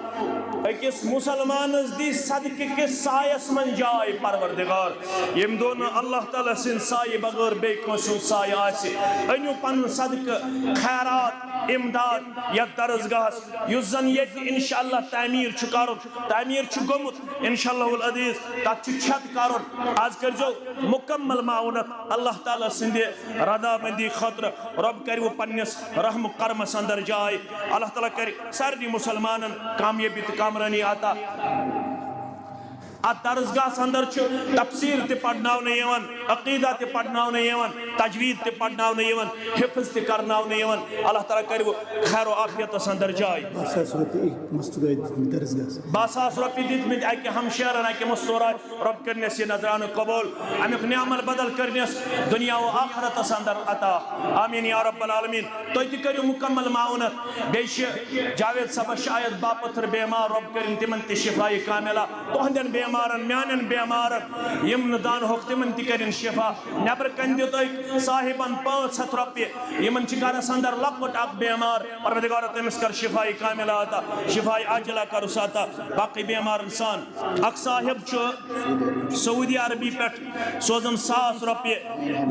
أکِس مسلمانس دی صدقہٕ کِس سایس منٛز جاے پروردگار۔ ییٚمہِ دۄہ نہٕ اللہ تعالیٰ سٕنٛدِ سایہِ بغٲر بیٚیہِ کٲنٛسہِ ہُنٛد سایہِ آسہِ، أنِو پنُن صدقہٕ، خیرات، امداد یتھ درسگاہس، یُس زن ییٚتہِ انشاءاللہ تعمیٖر چھُ کرُن، تعمیٖر چھُ گوٚمُت، انشاءاللہ العزیز تتھ چھُ چھت کرُن۔ آز کٔرۍزیو مکمل معاونت اللہ تعالیٰ سٕنٛدِ رضامندی خٲطرٕ۔ رۄب کَرِ وۄنۍ پننِس رحم و کرمس اندر جاے۔ اللہ تعالیٰ کَرِ سارنٕے مسلمانن کامیٲبی تہٕ کامرٲنی عطا۔ اتھ درسگاہس اندر چھُ تفسیر تہِ پرناونہٕ یِوان، عقیدہ تہِ پرناونہٕ یِوان، تجوید تہِ پرناونہٕ یِوان، حفظ تہِ کرناونہٕ یِوان۔ اللہ تعالیٰ کَرِ وۄنۍ خیر و عافیتس اندر جاے۔ باہ ساس رۄپیہِ أکۍ مستوٗرۍ دِتمٕتۍ درسگاہس۔ باہ ساس رۄپیہِ دِتمٕتۍ اکہِ ہمشیرن، اکہِ مستورات۔ رۄب کٔرنس یہِ نذرانہٕ قبول، امیُک نعمت بدل کٔرنس دنیا و آخرتس اندر عطا۔ آمین یا رب العالمین۔ تُہۍ تہِ کٔرِو مکمل معاونت۔ بیٚیہِ چھِ جاوید صٲبس شاید باپتھر بیمار، رۄب کٔرِن تِمن تہِ شفایہِ کاملہ۔ تُہنٛدٮ۪ن بیمارن، میانٮ۪ن بیمارن، یِم نہٕ دان ہۄکھ، تِمن تہِ کٔرِن شفا۔ نٮ۪برٕ کنہِ دِتُکھ صاحبن پانٛژھ ہتھ رۄپیہِ، یِمن چھِ گرس اندر لۄکُٹ اکھ بیمار، پروردگارا تٔمِس کر شفایہِ کاملہ عطا، شفایہِ عاجلہ کرُس عطا۔ باقٕے بیمارن سان۔ اکھ صاحب چھُ سعودی عربی پٮ۪ٹھ سوزان ساس رۄپیہِ،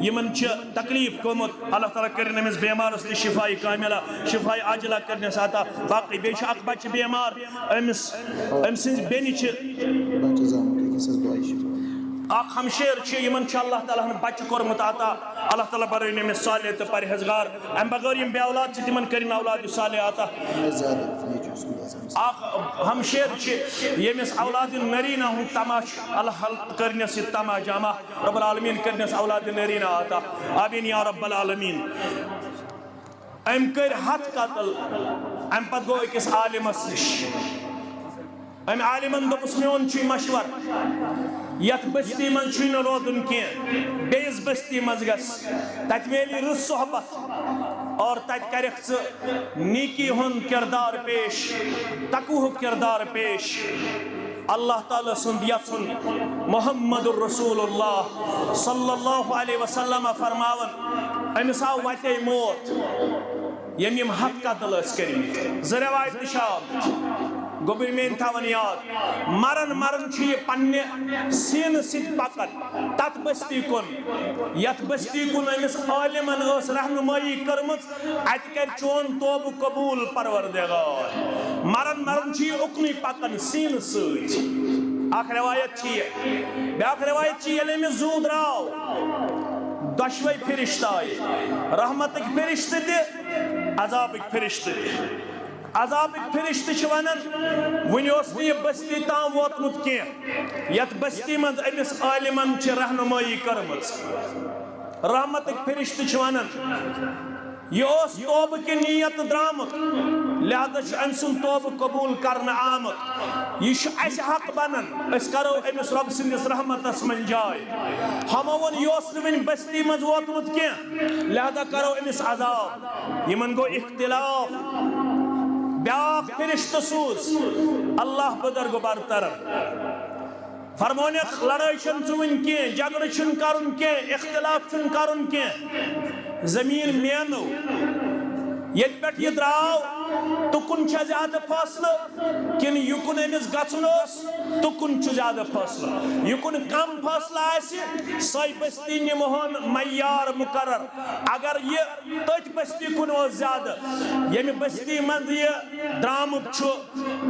یِمن چھِ تکلیف گوٚمُت، اللہ تعالیٰ کٔرِن أمِس بیمارس تہِ شفایہِ کاملہ، شفایہِ عاجلہ کٔرنس عطا۔ باقٕے بیٚیہِ چھُ اکھ بچہٕ بیمار، أمِس، أمۍ سٕنٛزِ بیٚنہِ چھِ بچہٕ زامُت، أکِس حظ دۄیہِ چھِ۔ اکھ ہمشیر چھِ، یِمن چھُ اللہ تعالیٰ ہن بچہٕ کوٚرمُت عطا، اللہ تعالیٰ بنٲوِن أمِس صالح تہٕ پرہیزگار۔ امہِ بغٲر یِم بے اولاد چھِ، تِمن کٔرِن اولاد صالح عطا۔ مےٚ زیادٕ نیٚچوٗ سُنٛد آسان۔ اکھ ہمشیر چھِ، ییٚمِس اولاد نرینہ ہُنٛد طمع چھُ، اللہ کٔرنس یہِ طمع جمع، رب العالمین کٔرنس اولاد نرینہ عطا۔ آمین یا رب العالمین۔ أمۍ کٔرۍ ہتھ قتل، امہِ پتہٕ گوٚو أکِس عالمس نِش۔ أمۍ عالمن دوٚپُس، میون چھُے مشور، یتھ بستی منٛز چھُے نہٕ روزُن کینٛہہ، بیٚیِس بستی منٛز گژھ، تتہِ میلی رٕژ صحبت اور تتہِ کرکھ ژٕ نیکی ہُنٛد کردار پیش، تقوہُک کردار پیش۔ اللہ تعالیٰ سُنٛد یژھُن محمد رسول اللہ صلی اللہ علیہ وسلم فرماوان، أمِس آو وتے موت، ییٚمۍ یِم ہتھ قتل ٲسۍ کٔرمٕتۍ۔ زٕ روایتہٕ چھِ آمٕتۍ۔ گوٚبرۍ میٲنۍ تھاوان یاد، مران مران چھُ یہِ پننہِ سیٖنہٕ سۭتۍ پکان تتھ بستی کُن، یتھ بستی کُن أمِس عالمن ٲس رہنمٲیی کٔرمٕژ، اتہِ کرِ چون توبہٕ قبول پروردگار۔ مران مران چھُ یہِ اُکنُے پکان سیٖنہٕ سۭتۍ۔ اکھ روایت چھِ یہِ، بیاکھ روایت چھِ، ییٚلہِ أمِس زُو درٛاو، دۄشوے فرشتہٕ آیہِ، رحمتٕکۍ فرشتہٕ تہِ، عذابٕکۍ فرشتہٕ تہِ۔ عذابٕکۍ فرشتہٕ چھِ ونان، وُنہِ اوس نہٕ یہِ بستی تام ووتمُت کینٛہہ، یتھ بستی منٛز أمِس عالمن چھِ رہنمٲیی کٔرمٕژ۔ رحمتٕکۍ فرشتہٕ چھِ ونان، یہِ اوس توبہٕ کہِ نیت درٛامُت، لہذا چھُ أمۍ سُنٛد توبہٕ قبول کرنہٕ آمُت۔ یہِ چھُ اَسہِ حق بنان، أسۍ کرو أمِس رۄب سٕنٛدِس رحمتس منٛز جاے۔ ہُمو ووٚن، یہِ اوس نہٕ وُنہِ بستی منٛز ووتمُت کینٛہہ، لہذا کرو أمِس عذاب۔ یِمن گوٚو اختلاف۔ بیاکھ فرشتہٕ سوٗز، اللہ بزرگ برتر۔ فرمونکھ، لڑٲے چھنہٕ ژٕ وٕنہِ کینٛہہ، جھگڑٕ چھُنہٕ کرُن کینٛہہ، اختلاف چھُنہٕ کرُن کینٛہہ۔ زٔمیٖن مینو۔ ییٚتہِ پٮ۪ٹھ یہِ درٛاو، تُکُن چھا زیادٕ فٲصلہٕ کِنہٕ یُکُن أمِس گژھُن اوس، تُکُن چھُ زیادٕ فٲصلہٕ؟ یُکُن کم فٲصلہٕ آسہِ، سۄے بستی نِمہون معیار مقرر۔ اگر یہِ تٔتھۍ بستی کُن اوس زیادٕ، ییٚمہِ بستی منٛز یہِ درٛامُت چھُ،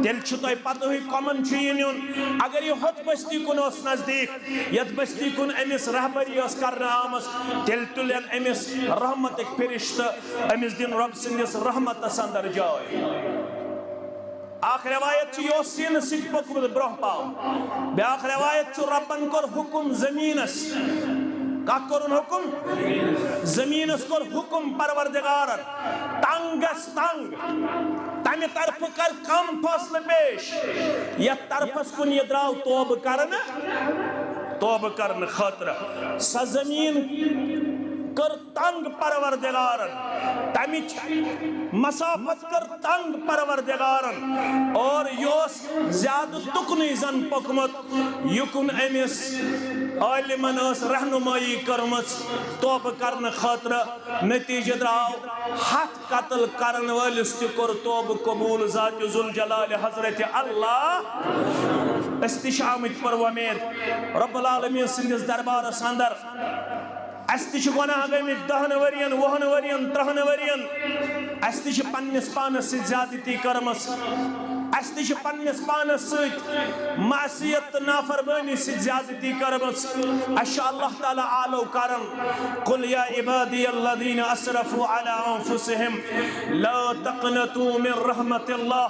تیٚلہِ چھُ تۄہہِ پتہٕے کمن چھُ یہِ نیُن۔ اگر یہِ ہۄتھ بستی کُن اوس نزدیٖک، یتھ بستی کُن أمِس رہبری ٲس کرنہٕ آمٕژ، تیٚلہِ تُلن أمِس رحمتٕکۍ فرشتہٕ، أمِس دِن رۄب سٕنٛدِس رحمتس اندر جاے۔ اکھ روایت چھِ، یہِ اوس سیٖنہٕ سۭتۍ پوٚکمُت برٛونٛہہ پہم۔ بیاکھ روایت چھُ، رۄبن کوٚر حُکُم زٔمیٖنس۔ کتھ کوٚرُن حُکُم؟ زٔمیٖنس کوٚر حُکُم پروردگارن، تنگ گژھ تنگ، تمہِ طرفہٕ کر کم فٲصلہٕ پیش، یتھ طرفس کُن یہِ درٛاو توبہٕ کرنہٕ، توبہٕ کرنہٕ خٲطرٕ۔ سۄ زٔمیٖن کٔر تنگ پروردگارن، تمِچ مسافت کٔر تنگ پروردگارن، اور یہِ اوس زیادٕ تُکنُے زن پوٚکمُت، یُکُن أمِس عٲلمن ٲس رہنمٲیی کٔرمٕژ توبہٕ کرنہٕ خٲطرٕ۔ نتیجہ درٛاو، ہتھ قتل کرن وٲلِس تہِ کوٚر توبہٕ قبول ذات ذوالجلال حضرت اللہ۔ أسۍ تہِ چھِ آمٕتۍ پُر وۄمید رب العالمین سٕنٛدِس دربارس اندر۔ اَسہِ تہِ چھِ گۄناہ گٔمٕتۍ دَہَن ؤرین، وُہَن ؤرین، ترٛہَن ؤرین۔ اَسہِ تہِ چھِ پننِس پانس سۭتۍ زیادتی کٔرمٕژ۔ اَسہِ تہِ چھِ پننِس پانس سۭتۍ معصیت تہٕ نافرمٲنی سۭتۍ زیادتی کٔرمٕژ۔ اَسہِ چھُ اللہ تعالیٰ آلو کران، "قل یا عبادی الذین اسرفوا علی انفسہم لا تقنطوا من رحمت اللہ۔"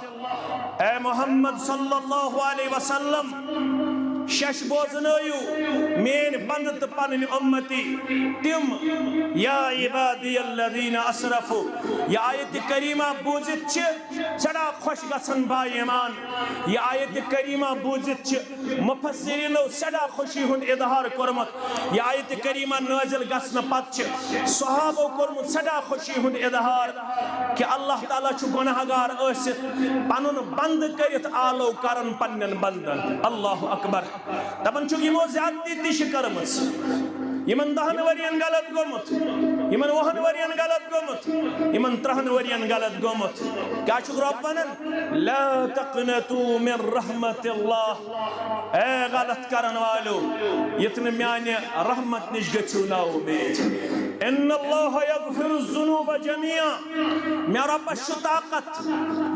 اے محمد صلی اللہ علیہ وسلم، شش بوزنٲیِو میٲنۍ بندٕ تہٕ پنٕنۍ اُمتی تِم، یا عبادی الذین اسرفوا۔ یہِ آیت کریمہ بوٗزِتھ چھِ سٮ۪ٹھاہ خۄش گژھان با ایمان۔ یہِ آیت کریمہ بوٗزِتھ چھِ مفسرینو سٮ۪ٹھاہ خوشی ہُنٛد اظہار کوٚرمُت۔ یہِ آیت کریمہ نٲزِل گژھنہٕ پتہٕ چھِ صحابو کوٚرمُت سٮ۪ٹھاہ خوشی ہُنٛد اظہار کہِ اللہ تعالیٰ چھُ گۄناہ گار ٲسِتھ پنُن بندٕ کٔرِتھ آلو کران پننٮ۪ن بندن۔ اللہ اکبر۔ دپان چھُکھ، یِمو زیادتی تہِ چھِ کٔرمٕژ۔ یِمن دہن ؤرین غلط گوٚمُت، یِمن وُہن ؤرین غلط گوٚمُت، یِمن ترہن ؤرین غلط گوٚمُت۔ کیٛاہ چھُکھ رۄب ونان؟ "لا تقنطوا من رحمت اللہ۔" اے غلط کرن والو، یتھ نہٕ میانہِ رحمت نِش گٔژھِو نا اُمید۔ "ان اللہ یغفر الذنوب جمیعا۔" مےٚ رۄبس چھُ طاقت،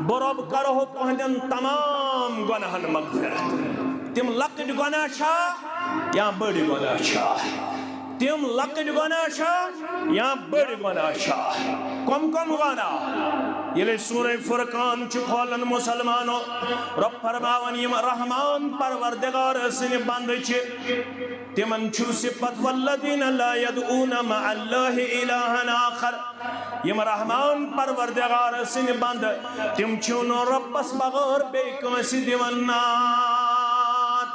بہٕ رۄب کرہو تُہنٛدٮ۪ن تمام گۄناہن مغفرت۔ تِم لۄکٕٹۍ گۄناہ چھا یا بٔڑۍ گۄناہ چھا؟ تِم لۄکٕٹۍ گۄناہ چھا یا بٔڑۍ گۄناہ چھا؟ کم کم گۄناہ؟ ییٚلہِ سورہ فرقان چھُ کھولان مسلمانو، رۄب فرماوان، یِم رحمان پروردگار سٕنٛدۍ بندٕ چھِ، تِمن چھُ صفت، "والذین لا یدعون مع اللہ الہا آخر۔" یِم رحمان پروردگار سٕنٛدۍ بندٕ، تِم چھِو نہٕ رۄبس بغٲر بیٚیہِ کٲنٛسہِ دِوان ناد۔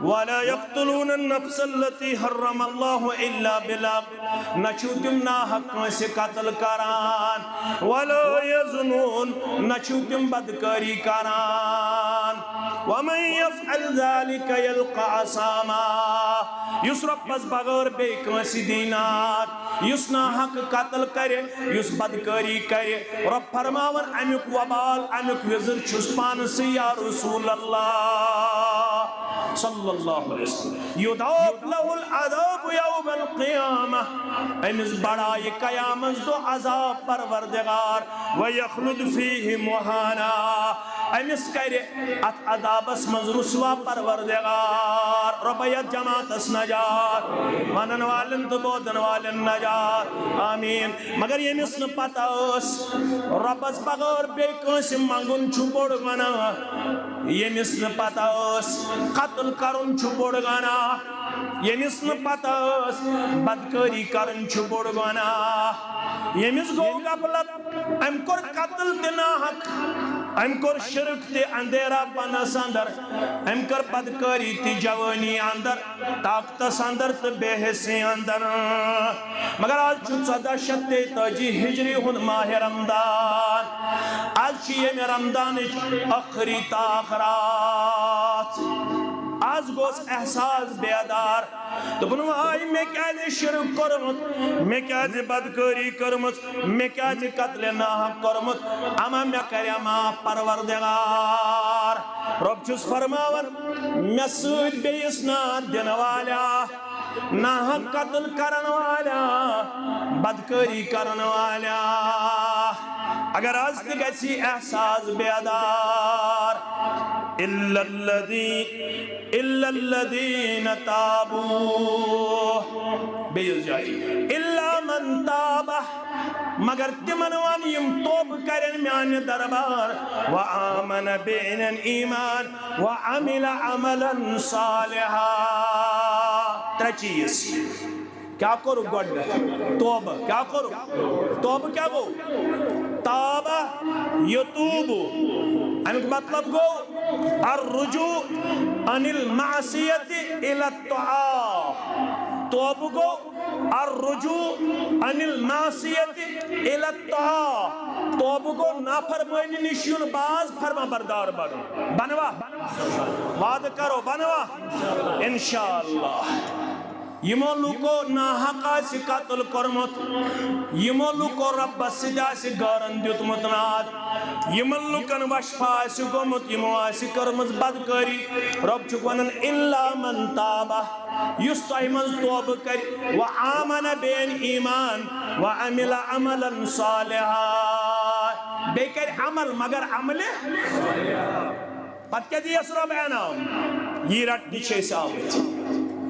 "ولا یقتلون النفس التی حرم اللہ الا بالحق۔" نہ چھِو تِم ناحق کٲنٛسہِ قتل کران۔ "ولا یزنون۔" نہ چھِو تِم بدکٲری کران۔ ومن يفعل ذلك يلق أثاما۔ یُس رۄبس بغٲر بیٚیہِ کٲنٛسہِ دینات، یُس ناحق قتل کرِ، یُس بدکٲری کرِ، رۄب فرماوان، امیُک وبال، امیُک وزر چھُس پانسٕے یا رسول اللہ صلی اللہ علیہ وسلم۔ یضاعف له العذاب يوم القيامة۔ أمِس بڑایہِ قیامس دۄہ عذاب پروردگار۔ ويخلد فيه مهانا۔ أمِس کرِ اتھ عذابس منٛز رسوا پروردگار۔ رۄبہ یتھ جماعتس نجات، ونن والٮ۪ن تہٕ بوزن والٮ۪ن نجات۔ آمین۔ مگر ییٚمِس نہٕ پتہ ٲس رۄبس بغٲر بیٚیہِ کٲنٛسہِ منٛگُن چھُ بوٚڑ گۄناہ، ییٚمِس نہٕ پتہ ٲس قتل کرُن چھُ بوٚڑ گۄناہ، ییٚمِس نہٕ پتہ ٲس بدکٲری کرٕنۍ چھُ بوٚڑ گۄناہ، ییٚمِس گوٚو غفلت، أمۍ کوٚر قتل تہِ ناحق، أمۍ کوٚر شرک تہِ اندھیرا پنس اندر، أمۍ کٔر بدکٲری تہِ جوٲنی اندر، طاقتس اندر تہٕ بے حسی اندر۔ مگر آز چھُ ژۄدہ شیٚتھ تیتٲجی ہجری ہُنٛد ماہ رمضان۔ آز چھِ ییٚمہِ رمضانٕچ ٲخری تاخ راتھ۔ آز گوٚژھ احساس بیدار۔ دوٚپُن، واے، مےٚ کیٛازِ شرک کوٚرمُت؟ مےٚ کیٛازِ بدکٲری کٔرمٕژ؟ مےٚ کیٛازِ قتلِ ناحق کوٚرمُت؟ اما مےٚ کریا معاف پروردگار؟ رۄب چھُس فرماوان، مےٚ سۭتۍ بیٚیِس ناد دِنہٕ والیا، ناحق قتل کرن والیا، بدکٲری کرن والیا، اگر از تہِ گژھی احساس بیدار، الا الذی الا الذین تابوا۔ بیٚیِس جایہِ، الا من تاب، مگر تِمن وَن یِم توبہٕ کرن میانہِ دربار، و آمن، بیٚیہِ انن ایمان، و عمل عملا صالحا۔ ترٛےٚ چیٖز۔ کیٛاہ کوٚرُکھ گۄڈٕنٮ۪تھ؟ توبہٕ۔ کیٛاہ کوٚرُکھ؟ توبہٕ کیٛاہ گوٚو؟ تاب یتوب۔ اَمیُک مطلب گوٚو الرجوع عن المعصیت الی الطاعہ۔ توبہٕ گوٚو الرجوع عن المعصیت الی الطاعہ۔ توبہٕ گوٚو نافرمٲنی نِش یُن باز، فرما بردار بنُن۔ بنوا؟ وعدٕ کرو، بنوا؟ انشاءاللہ۔ یِمو لوٗکو ناحق آسہِ قتل کوٚرمُت، یِمو لوٗکو رۄبس سۭتۍ آسہِ گٲرن دیُتمُت ناد، یِمن لوٗکن وشفا آسہِ گوٚمُت، یِمو آسہِ کٔرمٕژ بدکٲری، رۄب چھُکھ ونان، الا من تاب، یُس تۄہہِ منٛز توبہٕ کرِ، و آمن، بیٚیہِ انہِ ایمان، و عمل عملا صالحا، بیٚیہِ کرِ عمل، مگر عملِ۔ پتہٕ کیٛاہ دِیَس رۄب انعام؟ یی رٹنہِ چھِ أسۍ آمٕتۍ۔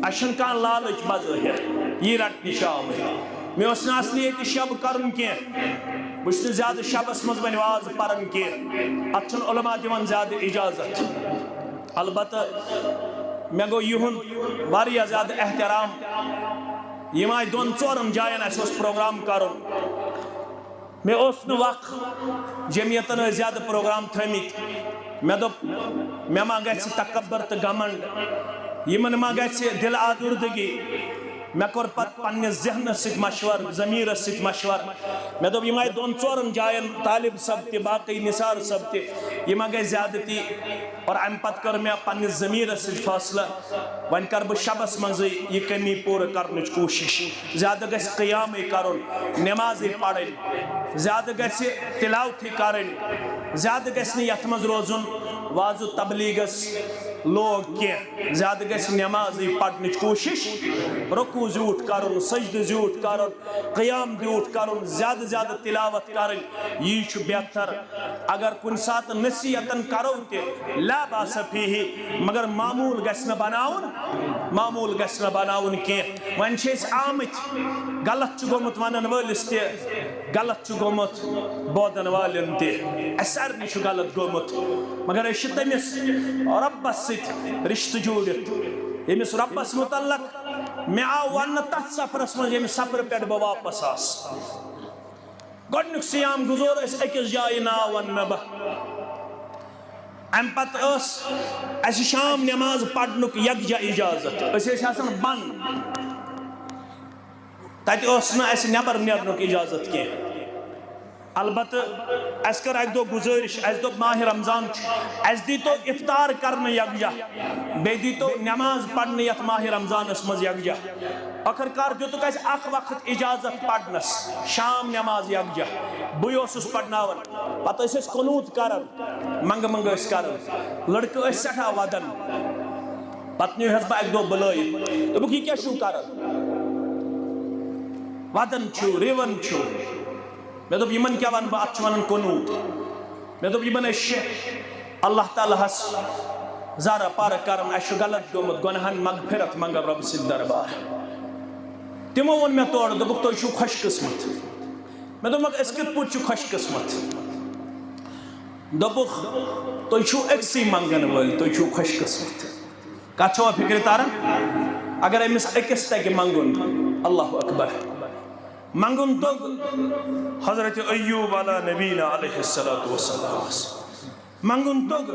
اَسہِ چھُنہٕ کانٛہہ لالٕچ بظٲہِر، یی رٹنہِ چھِ آمٕتۍ۔ مےٚ اوس نہٕ اصلی ییٚتہِ شب کرُن کینٛہہ۔ بہٕ چھُس نہٕ زیادٕ شبس منٛز وۄنۍ وعظ پران کینٛہہ۔ اتھ چھُنہٕ علماء دِوان زیادٕ اجازت۔ البتہ مےٚ گوٚو یِہُنٛد واریاہ زیادٕ احترام۔ یِم آیہِ دۄن ژورن جاین، اَسہِ اوس پروگرام کرُن۔ مےٚ اوس نہٕ وق، جمعیتن ٲسۍ زیادٕ پروگرام تھٲومٕتۍ۔ مےٚ دوٚپ، مےٚ ما گژھِ تکبر تہٕ گھمنڈ، یِمن ما گژھِ دل آلودگی۔ مےٚ کوٚر پتہٕ پننِس ذہنس سۭتۍ مشورٕ، ضمیرس سۭتۍ مشورٕ۔ مےٚ دوٚپ، یِم آیہِ دۄن ژورن جاین، طالب صٲب تہِ، باقٕے نثار صٲب تہِ، یہِ ما گژھِ زیادتی۔ اور امہِ پتہٕ کٔر مےٚ پننِس ضمیرس سۭتۍ فٲصلہٕ، وۄنۍ کرٕ بہٕ شبس منٛزٕے یہِ کمی پوٗرٕ کرنٕچ کوٗشش۔ زیادٕ گژھِ قیامٕے کرُن، نمازٕے پرٕنۍ، زیادٕ گژھِ تلاوتھٕے کرٕنۍ، زیادٕ گژھِ نہٕ یتھ منٛز روزُن وعظ و تبلیغس لوگ کینٛہہ، زیادٕ گژھِ نمازٕے پرنٕچ کوٗشش، رکوع زیوٗٹھ کرُن، سجدٕ زیوٗٹھ کرُن، قیام زیوٗٹھ کرُن، زیادٕ زیادٕ تلاوت کرٕنۍ، یی چھُ بہتر۔ اگر کُنہِ ساتہٕ نصیحتن کرو تہِ، لا باس فیہ، مگر معموٗل گژھِ نہٕ بناوُن، معموٗل گژھِ نہٕ بناوُن کینٛہہ۔ وۄنۍ چھِ أسۍ آمٕتۍ، غلط چھُ گوٚمُت ونن وٲلِس تہِ، غلط چھُ گوٚمُت بوزن والٮ۪ن تہِ، اَسہِ سارنٕے چھُ غلط گوٚمُت، مگر أسۍ چھِ تٔمِس رۄبس سۭتۍ رشتہٕ جوٗڑِتھ، ییٚمِس رۄبس متعلق مےٚ آو وننہٕ تتھ سفرس منٛز، ییٚمہِ سفرٕ پٮ۪ٹھ بہٕ واپس آس۔ گۄڈٕنیُک صیام گُزور أسۍ أکِس جایہِ، ناو وَنہٕ نہٕ بہٕ۔ اَمہِ پتہٕ ٲس اَسہِ شام نٮ۪ماز پرنُک یکجا اجازت۔ أسۍ ٲسۍ آسان بنٛد۔ تَتہِ اوس نہٕ اَسہِ نٮ۪بر نیرنُک اجازت کینٛہہ۔ البتہٕ اَسہِ کٔر اَکہِ دۄہ گُزٲرِش، اَسہِ دوٚپ، ماہِ رمضان چھُ، اَسہِ دیٖتو افطار کرنہٕ یکجاہ، بیٚیہِ دیٖتو نماز پرنہٕ یَتھ ماہِ رمضانَس منٛز یکجاہ۔ ٲخٕر کار دیُتُکھ اَسہِ اکھ وقت اجازت پرنَس، شام نماز یکجاہ۔ بٕے اوسُس پرناوان، پتہٕ ٲسۍ أسۍ قنوٗت کران، منٛگہٕ منٛگہٕ ٲسۍ کران، لڑکہٕ ٲسۍ سٮ۪ٹھاہ ودان۔ پتہٕ نیوٗہَس بہٕ اَکہِ دۄہ بُلٲیِتھ، دوٚپُکھ، "یہِ کیٛاہ چھُو کران؟ ودان چھُو، رِوان چھُو؟" مےٚ دوٚپ، "یِمن کیٛاہ وَنہٕ بہٕ؟ اَتھ چھُ وَنان قنوٗت۔" مےٚ دوٚپ، "یِمن أسۍ چھِ اللہ تعالیٰ ہَس زارٕ پارٕ کران، اَسہِ چھُ غلط گوٚمُت، گۄناہن مغفرت منٛگان رۄبہٕ سٕنٛدِ دربار۔" تِمو ووٚن مےٚ تورٕ، دوٚپُکھ، "تُہۍ چھِو خۄش قٕسمت۔" مےٚ دوٚپمَکھ، "أسۍ کِتھ پٲٹھۍ چھِ خۄش قٕسمت؟" دوٚپُکھ، "تُہۍ چھِو أکسٕے منٛگن وٲلۍ، تُہۍ چھِو خۄش قٕسمت۔" کَتھ چھَوا فِکرِ تَران؟ اگر أمِس أکِس تَگہِ منٛگُن، اللہ اکبر۔ منٛگُن توٚگ حضرت ایوب علی نبینا علیہ الصلوۃ والسلامس۔ منٛگُن توٚگ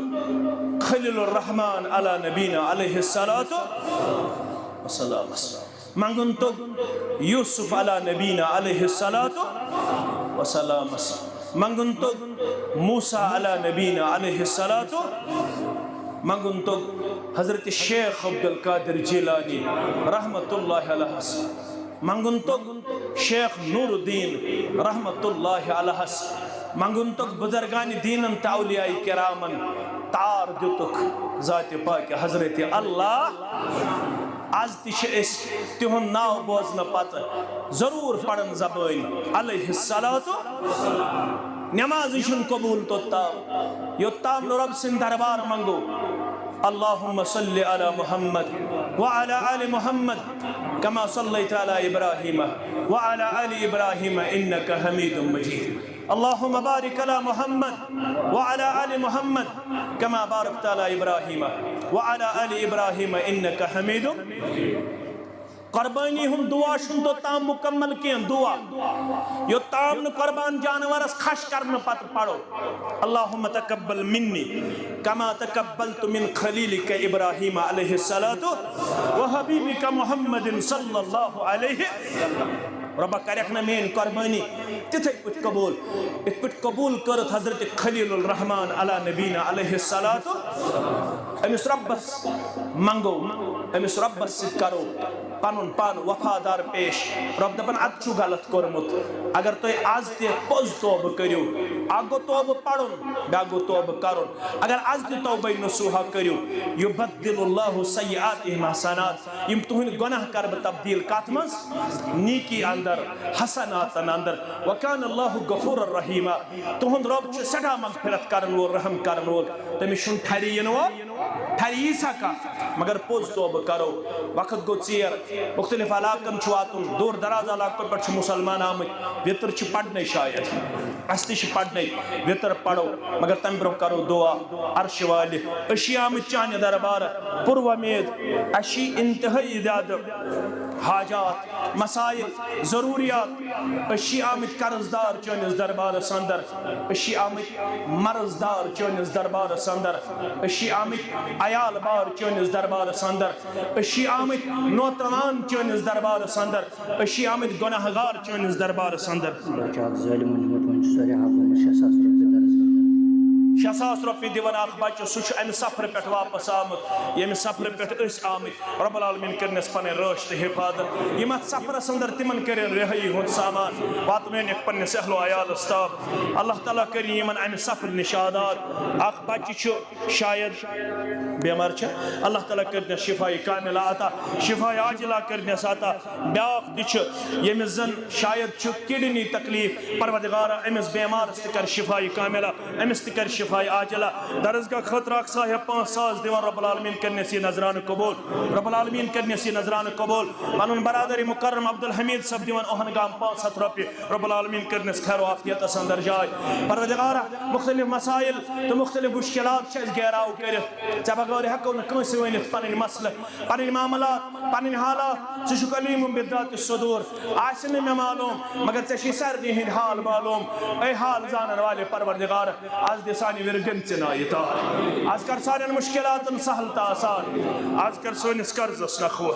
خلیل الرحمان علی نبینا علیہ الصلوۃ والسلامس۔ منٛگُن توٚگ یوسف علی نبینا علیہ الصلوۃ والسلامس۔ منٛگُن توٚگ موسیٰ علی نبینا علیہ الصلوۃ۔ منٛگُن توٚگ حضرت شیخ عبدالقادر جیلانی رحمت اللہ علیہس۔ منٛگُن توٚگ شیخ نور الدین رحمت اللہ علیہس۔ منٛگُن توٚگ بزرگان دیٖنن تہٕ اولیاء کرامن۔ تار دیُتُکھ ذاتِ پاکہِ حضرت اللہ۔ از تہِ چھِ أسۍ تِہُنٛد ناو بوزنہٕ پتہٕ ضروٗر پران زبٲنۍ علیہ الصلوۃ۔ نمازٕے چھُنہٕ قبوٗل توٚتام، یوٚتام نہٕ رۄب سٕنٛدِ دربار منٛگو۔ اللهم صل على محمد وعلى آل محمد كما صليت على إبراهيم وعلى آل إبراهيم إنك حميد مجيد۔ اللهم بارك على محمد وعلى آل محمد كما باركت على إبراهيم وعلى آل إبراهيم إنك حميد۔ قربٲنی ہُنٛد دُعا چھُنہٕ توٚتام مُکمل کینٛہہ، دُعا یوٚتام نہٕ قربان جانورس خش کرنہٕ پتہٕ پرو، اللهم تقبل مني كما تقبلت من خليلك إبراهيم عليه الصلاة وحبيبك محمد صلى الله عليه۔ رۄبا، کرکھ نہ میٲنۍ قربٲنی تِتھے پٲٹھۍ قبوٗل، یِتھ پٲٹھۍ قبوٗل کٔرٕتھ حضرت خلیل الرحمان علی نبینا علیہ الصلوۃ۔ أمِس رۄبس منٛگو، أمِس رۄبس سۭتۍ کرو پنُن پان وفادار پیش۔ رۄب دپان، اتھ چھُ غلط کوٚرمُت۔ اگر تُہۍ از تہِ پوٚز توبہٕ کٔرِو، اکھ گوٚو توبہٕ پرُن، بیٛاکھ گوٚو توبہٕ کرُن۔ اگر از تہِ توبہ نصوحہ کٔرِو، یبدل اللہ سیئاتہم حسنات، یِم تُہٕنٛدۍ گۄناہ کرٕ بہٕ تبدیل کتھ منٛز؟ نیکی اندر، حسناتن اندر۔ وکان اللہ غفور رحیما، تُہُنٛد رۄب چھُ سٮ۪ٹھاہ مغفرت کرن وول، رحم کرن وول۔ تٔمِس چھُنہٕ ٹھرِ یِنہٕ وول، ٹھرِ یی سا کانٛہہ، مگر پوٚز توبہٕ کرو۔ وقت گوٚو ژیر، مختلف علاقن چھُ واتُن، دوٗر دراز علاقو پٮ۪ٹھ چھِ مُسلمان آمٕتۍ، وِتر چھِ پرنَے شاید، اَسہِ تہِ چھِ پرنَے، وِتر پرو، مگر تَمہِ برٛونٛہہ کرو دُعا۔ عرشہِ والہِ، أسۍ چھِ آمٕتۍ چانہِ دربارٕ پُر وۄمید، اَسہِ چھِ انتہٲیی زیادٕ حاجات، مسائل، ضروٗریات، أسۍ چھِ آمٕتۍ قرض دار چٲنِس دربارس اندر، أسۍ چھِ آمٕتۍ مرض دار چٲنِس دربارس اندر، أسۍ چھِ آمٕتۍ عیال بار چٲنِس دربارس اندر، أسۍ چھِ آمٕتۍ نوتوان چٲنِس دربارس اندر، أسۍ چھِ آمٕتۍ گۄناہ گار چٲنِس دربارس اندر۔ بچہٕ اکھ ظٲلِم اوٚنمُت، وۄنۍ چھُ سورُے حق گوٚمُت، شےٚ ساس رۄپیہِ درس گژھان۔ شےٚ ساس رۄپیہِ دِوان اکھ بچہٕ، سُہ چھُ امہِ سفرٕ پٮ۪ٹھ واپس آمُت، ییٚمہِ سفرٕ پٮ۪ٹھ أسۍ آمٕتۍ۔ رب العالمین کٔرنَس پنٕنۍ رٲچھ تہٕ حفاظت۔ یِم اتھ سفرس اندر تِمن کٔرِن رہٲیی ہُنٛد سامان، واتنٲوِنکھ پننِس اہل و عیالس تام۔ اللہ تعالیٰ کٔرِن یِمن امہِ سفرٕ نِش آزاد۔ اکھ بچہٕ چھُ شاید بیمار چھِ، اللہ تعالیٰ کٔرنَس شفایہِ کاملہ عطا، شفایہِ عاجلہ کٔرنَس عطا۔ بیٛاکھ تہِ چھُ، ییٚمِس زن شاید چھُ کڈنی تکلیف، پروردگارا، أمِس بیمارس تہِ کر شفایہِ کاملہ، أمِس تہِ کر شفایہِ عاجلہ۔ درسگاہ خٲطرٕ اکھ صاحب پانٛژھ ساس دِوان، رب العالمین کٔرنَس یہِ نذرانہٕ قبول، رب العالمین کٔرنَس یہِ نذرانہٕ قبول۔ پنُن برادر مکرم عبدالحمید صٲب دِوان اوہن گام پانٛژھ ہتھ رۄپیہِ، رب العالمین کٔرنَس خیر و عافیتس اندر جاے۔ پروردگارا، مختلف مسائل تہٕ مختلف مشکلات چھِ اَسہِ گیراو کٔرِتھ۔ ژےٚ بغٲر ہٮ۪کو نہٕ کٲنٛسہِ ؤنِتھ پنٕنۍ مسلہٕ، پنٕنۍ معاملات، پنٕنۍ حالات۔ ژٕ چھُکھ علیم بالذات الصدور۔ آسہِ نہٕ مےٚ معلوم، مگر ژےٚ چھے سارنٕے ہٕنٛدۍ حال معلوم۔ اے حال زانن والے پروردگار، از دِ سانہِ گٔنۍ ژٕ نایہِ تار۔ از کر سانٮ۪ن مشکلاتن سہل تہٕ آسان۔ از کر سٲنِس قرضس نکھوت۔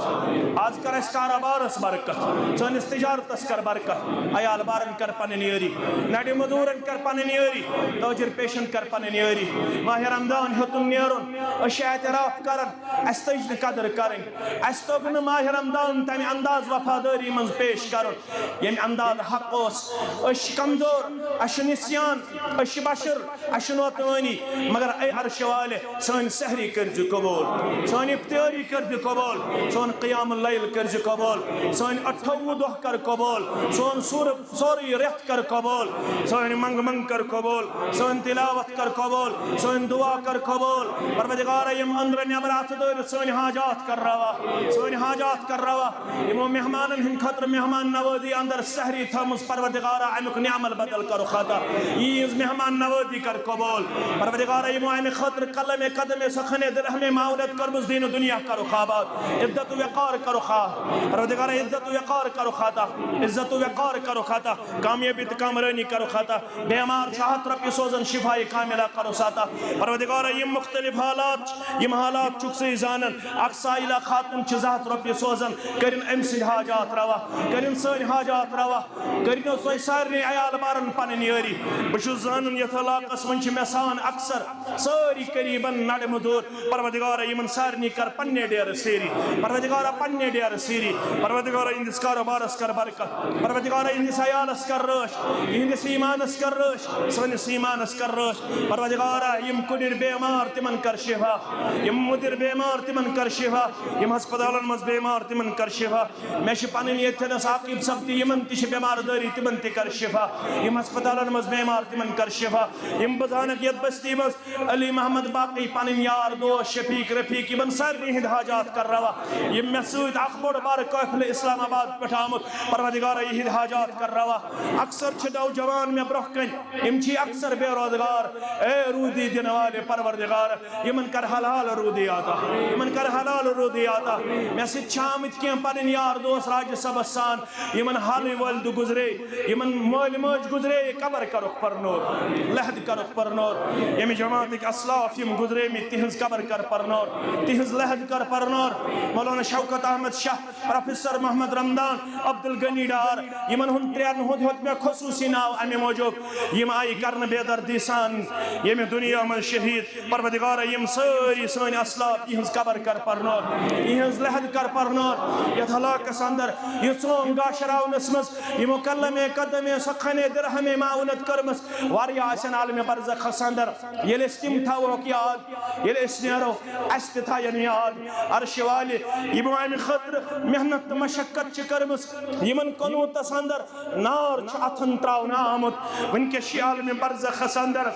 از کر اسہِ کارٕبارس برکت۔ سٲنِس تجارتس کر برکت۔ عیال بارن کر پنٕنۍ یٲری۔ نرِ مزوٗرن کر پنٕنۍ یٲری۔ تاجر پیشن کر پنٕنۍ یٲری۔ ماہِ رمضان ہیوٚتُن نیرُن۔ أسۍ چھِ اعتراف کران، اسہِ تٔج نہٕ قدر کرٕنۍ۔ اسہِ توٚگ نہٕ ماہِ رمضان تمہِ انداز وفادٲری منٛز پیش کرُن، ییٚمہِ انداز حق اوس۔ أسۍ چھِ کمزور، اسہِ چھُ نسیان، أسۍ چھِ بشر، اسہِ چھُ نوتٲنی۔ مگر اے عرشہِ والہِ، سٲنۍ سحری کٔرۍ زِ قبول، سٲنۍ افطٲری کٔرۍ زِ قبول، سون قیام اللیل کٔرۍ زِ قبول، سٲنۍ اَٹھووُہ دۄہ کر قبول، سون سورٕ سورُے رٮ۪تھ کر قبول، سٲنۍ منٛگہٕ منٛگ کر قبول، سٲنۍ تلاوت کر قبول، سٲنۍ دعا کر قبول۔ پروردگارا، یِم أنٛدرٕ نٮ۪برٕ اَتھٕ دٲرِتھ سٲنۍ حاجات کر روا، سٲنۍ حاجات کر روا۔ یِمو مہمانن ہٕنٛدِ خٲطرٕ مہمان نوازی اندر سحری تھٲومٕژ، پروردگارا، اَمیُک نعمت بدل کرُکھ عطا۔ یِہٕنٛز مہمان نوازی کر قبول۔ پروردگارا، یِمو اَمہِ خٲطرٕ قلم قدم سخن درہم معاونت کٔرمٕژ، دین و دنیا کرُکھ آباد، عزت و وقار کرُکھ آ-، پروردگارا، عزت و وقار کرُکھ عطا، عزت و وقار کرُکھ عطا، کامیٲبی تہٕ کامرٲنی کرُکھ عطا۔ بیمار چھُ ہتھ رۄپیہِ سوزان، شفایہِ کاملہ کرُس عطا۔ پروردگارا، یِم مختلف حالات چھِ، یِم حالات چھُکھ ژٕے زانان۔ اکھ سائلہ خاتون چھِ زٕ ہتھ رۄپیہِ سوزان، کٔرِن أمۍ سٕنٛدۍ حاجات روا، کٔرِن سٲنۍ حاجات روا، کٔرِن سۄے سارنٕے عیال بارن پنٕنۍ یٲری۔ بہٕ چھُس زانان یتھ علاقس منٛز چھِ مےٚ سان اکثر سٲری قریباً نڑ مدور۔ پروردگارا، یِمن سارنٕے کر پننہِ ڈیرٕ سیری۔ پروردگارا، پننہِ ڈیرٕ سیری۔ پروردگارا، یِہنٛدِس کاروبارس کر برکت۔ پروردگارا، یِہنٛدِس عیالس کر رٲچھ، یِہنٛدِس ایمانس کر رٲچھ، سٲنِس ایمانس کر رٲچھ۔ پروردگارا، یِم کُڑِر بیمار، تِمن کر شفا۔ یِم مُدِر بیمار، تِمن کر شفا۔ یِم ہسپتالن منٛز بیمار، تِمن کر شفا۔ مےٚ چھِ پنٕنۍ ییٚتھٮ۪نس عاقب صٲب تہِ، یِمن تہِ چھِ بیمار دٲری، تِمن تہِ کر شفا۔ یِم ہسپتالن منٛز بیمار، تِمن کر شفا۔ یِم بہٕ زانکھ یتھ بستی منٛز، علی محمد باقی، پنٕنۍ یار دوست، شفیق رفیق، یِمن سارنٕے ہٕنٛدۍ حاجات کر روا۔ یِم مےٚ سۭتۍ اکھ بوٚڑ بارٕ قٲفلہٕ اسلام آباد پٮ۪ٹھ آمُت، پروردگارا، یِہِنٛدۍ حاجات کر روا۔ اکثر چھِ نوجوان مےٚ برونٛہہ کنہِ، یِم چھِ اکثر بے روزگار۔ اے روزی دِنہٕ والے پروردگار، یِمن کر حلال روزی عطا، یِمن کر حلال روزی عطا۔ مےٚ سۭتۍ چھِ آمٕتۍ کینٛہہ پنٕنۍ یار دوست راجہِ صٲبس سان، یِمن حالٕے والدٕ گُزرے، یِمن مٲلۍ مٲج گُزرے، قبر کرُکھ پرنور، لحد کرُکھ پرنور۔ ییٚمہِ جماعتٕکۍ اسلاف یِم گُزریمٕتۍ، تِہنٛز قبر کر پرنور، تِہنٛز لحد کر پرنور۔ مولانا شوکت احمد شاہ، پروفیسر محمد رمضان، عبدالغنی ڈار، یِمن ہُنٛد ترٛٮ۪ن ہُنٛد ہیوٚت مےٚ خصوٗصی ناو اَمہِ موٗجوٗب، یِم آیہِ کرنہٕ بے دردی سان ییٚمہِ دُنیا منٛز شہیٖد۔ پروردگارا، یِم سٲری سٲنۍ اسلاف، یِہنٛز قبر کر پرنور، یِہنٛز لحد کر پرنور۔ یتھ علاقس اندر، یہِ ژوم گاشراونس منٛز یِمو قلمے قدمے سخنے درہمے معاونت کٔرمٕژ، واریاہ آسن عالمِ برزخس اندر۔ ییٚلہِ أسۍ تِم تھاوہوکھ یاد، ییٚلہِ أسۍ نیرو، اسہِ تہِ تھاین یاد۔ عرشہِ والہِ، یِمو امہِ خٲطرٕ محنت تہٕ مشقت چھِ کٔرمٕژ، یِمن قنوٗتس اندر نار چھُ اتھن تراونہٕ آمُت۔ وٕنکیٚس چھِ عالمِ برزخس اندر،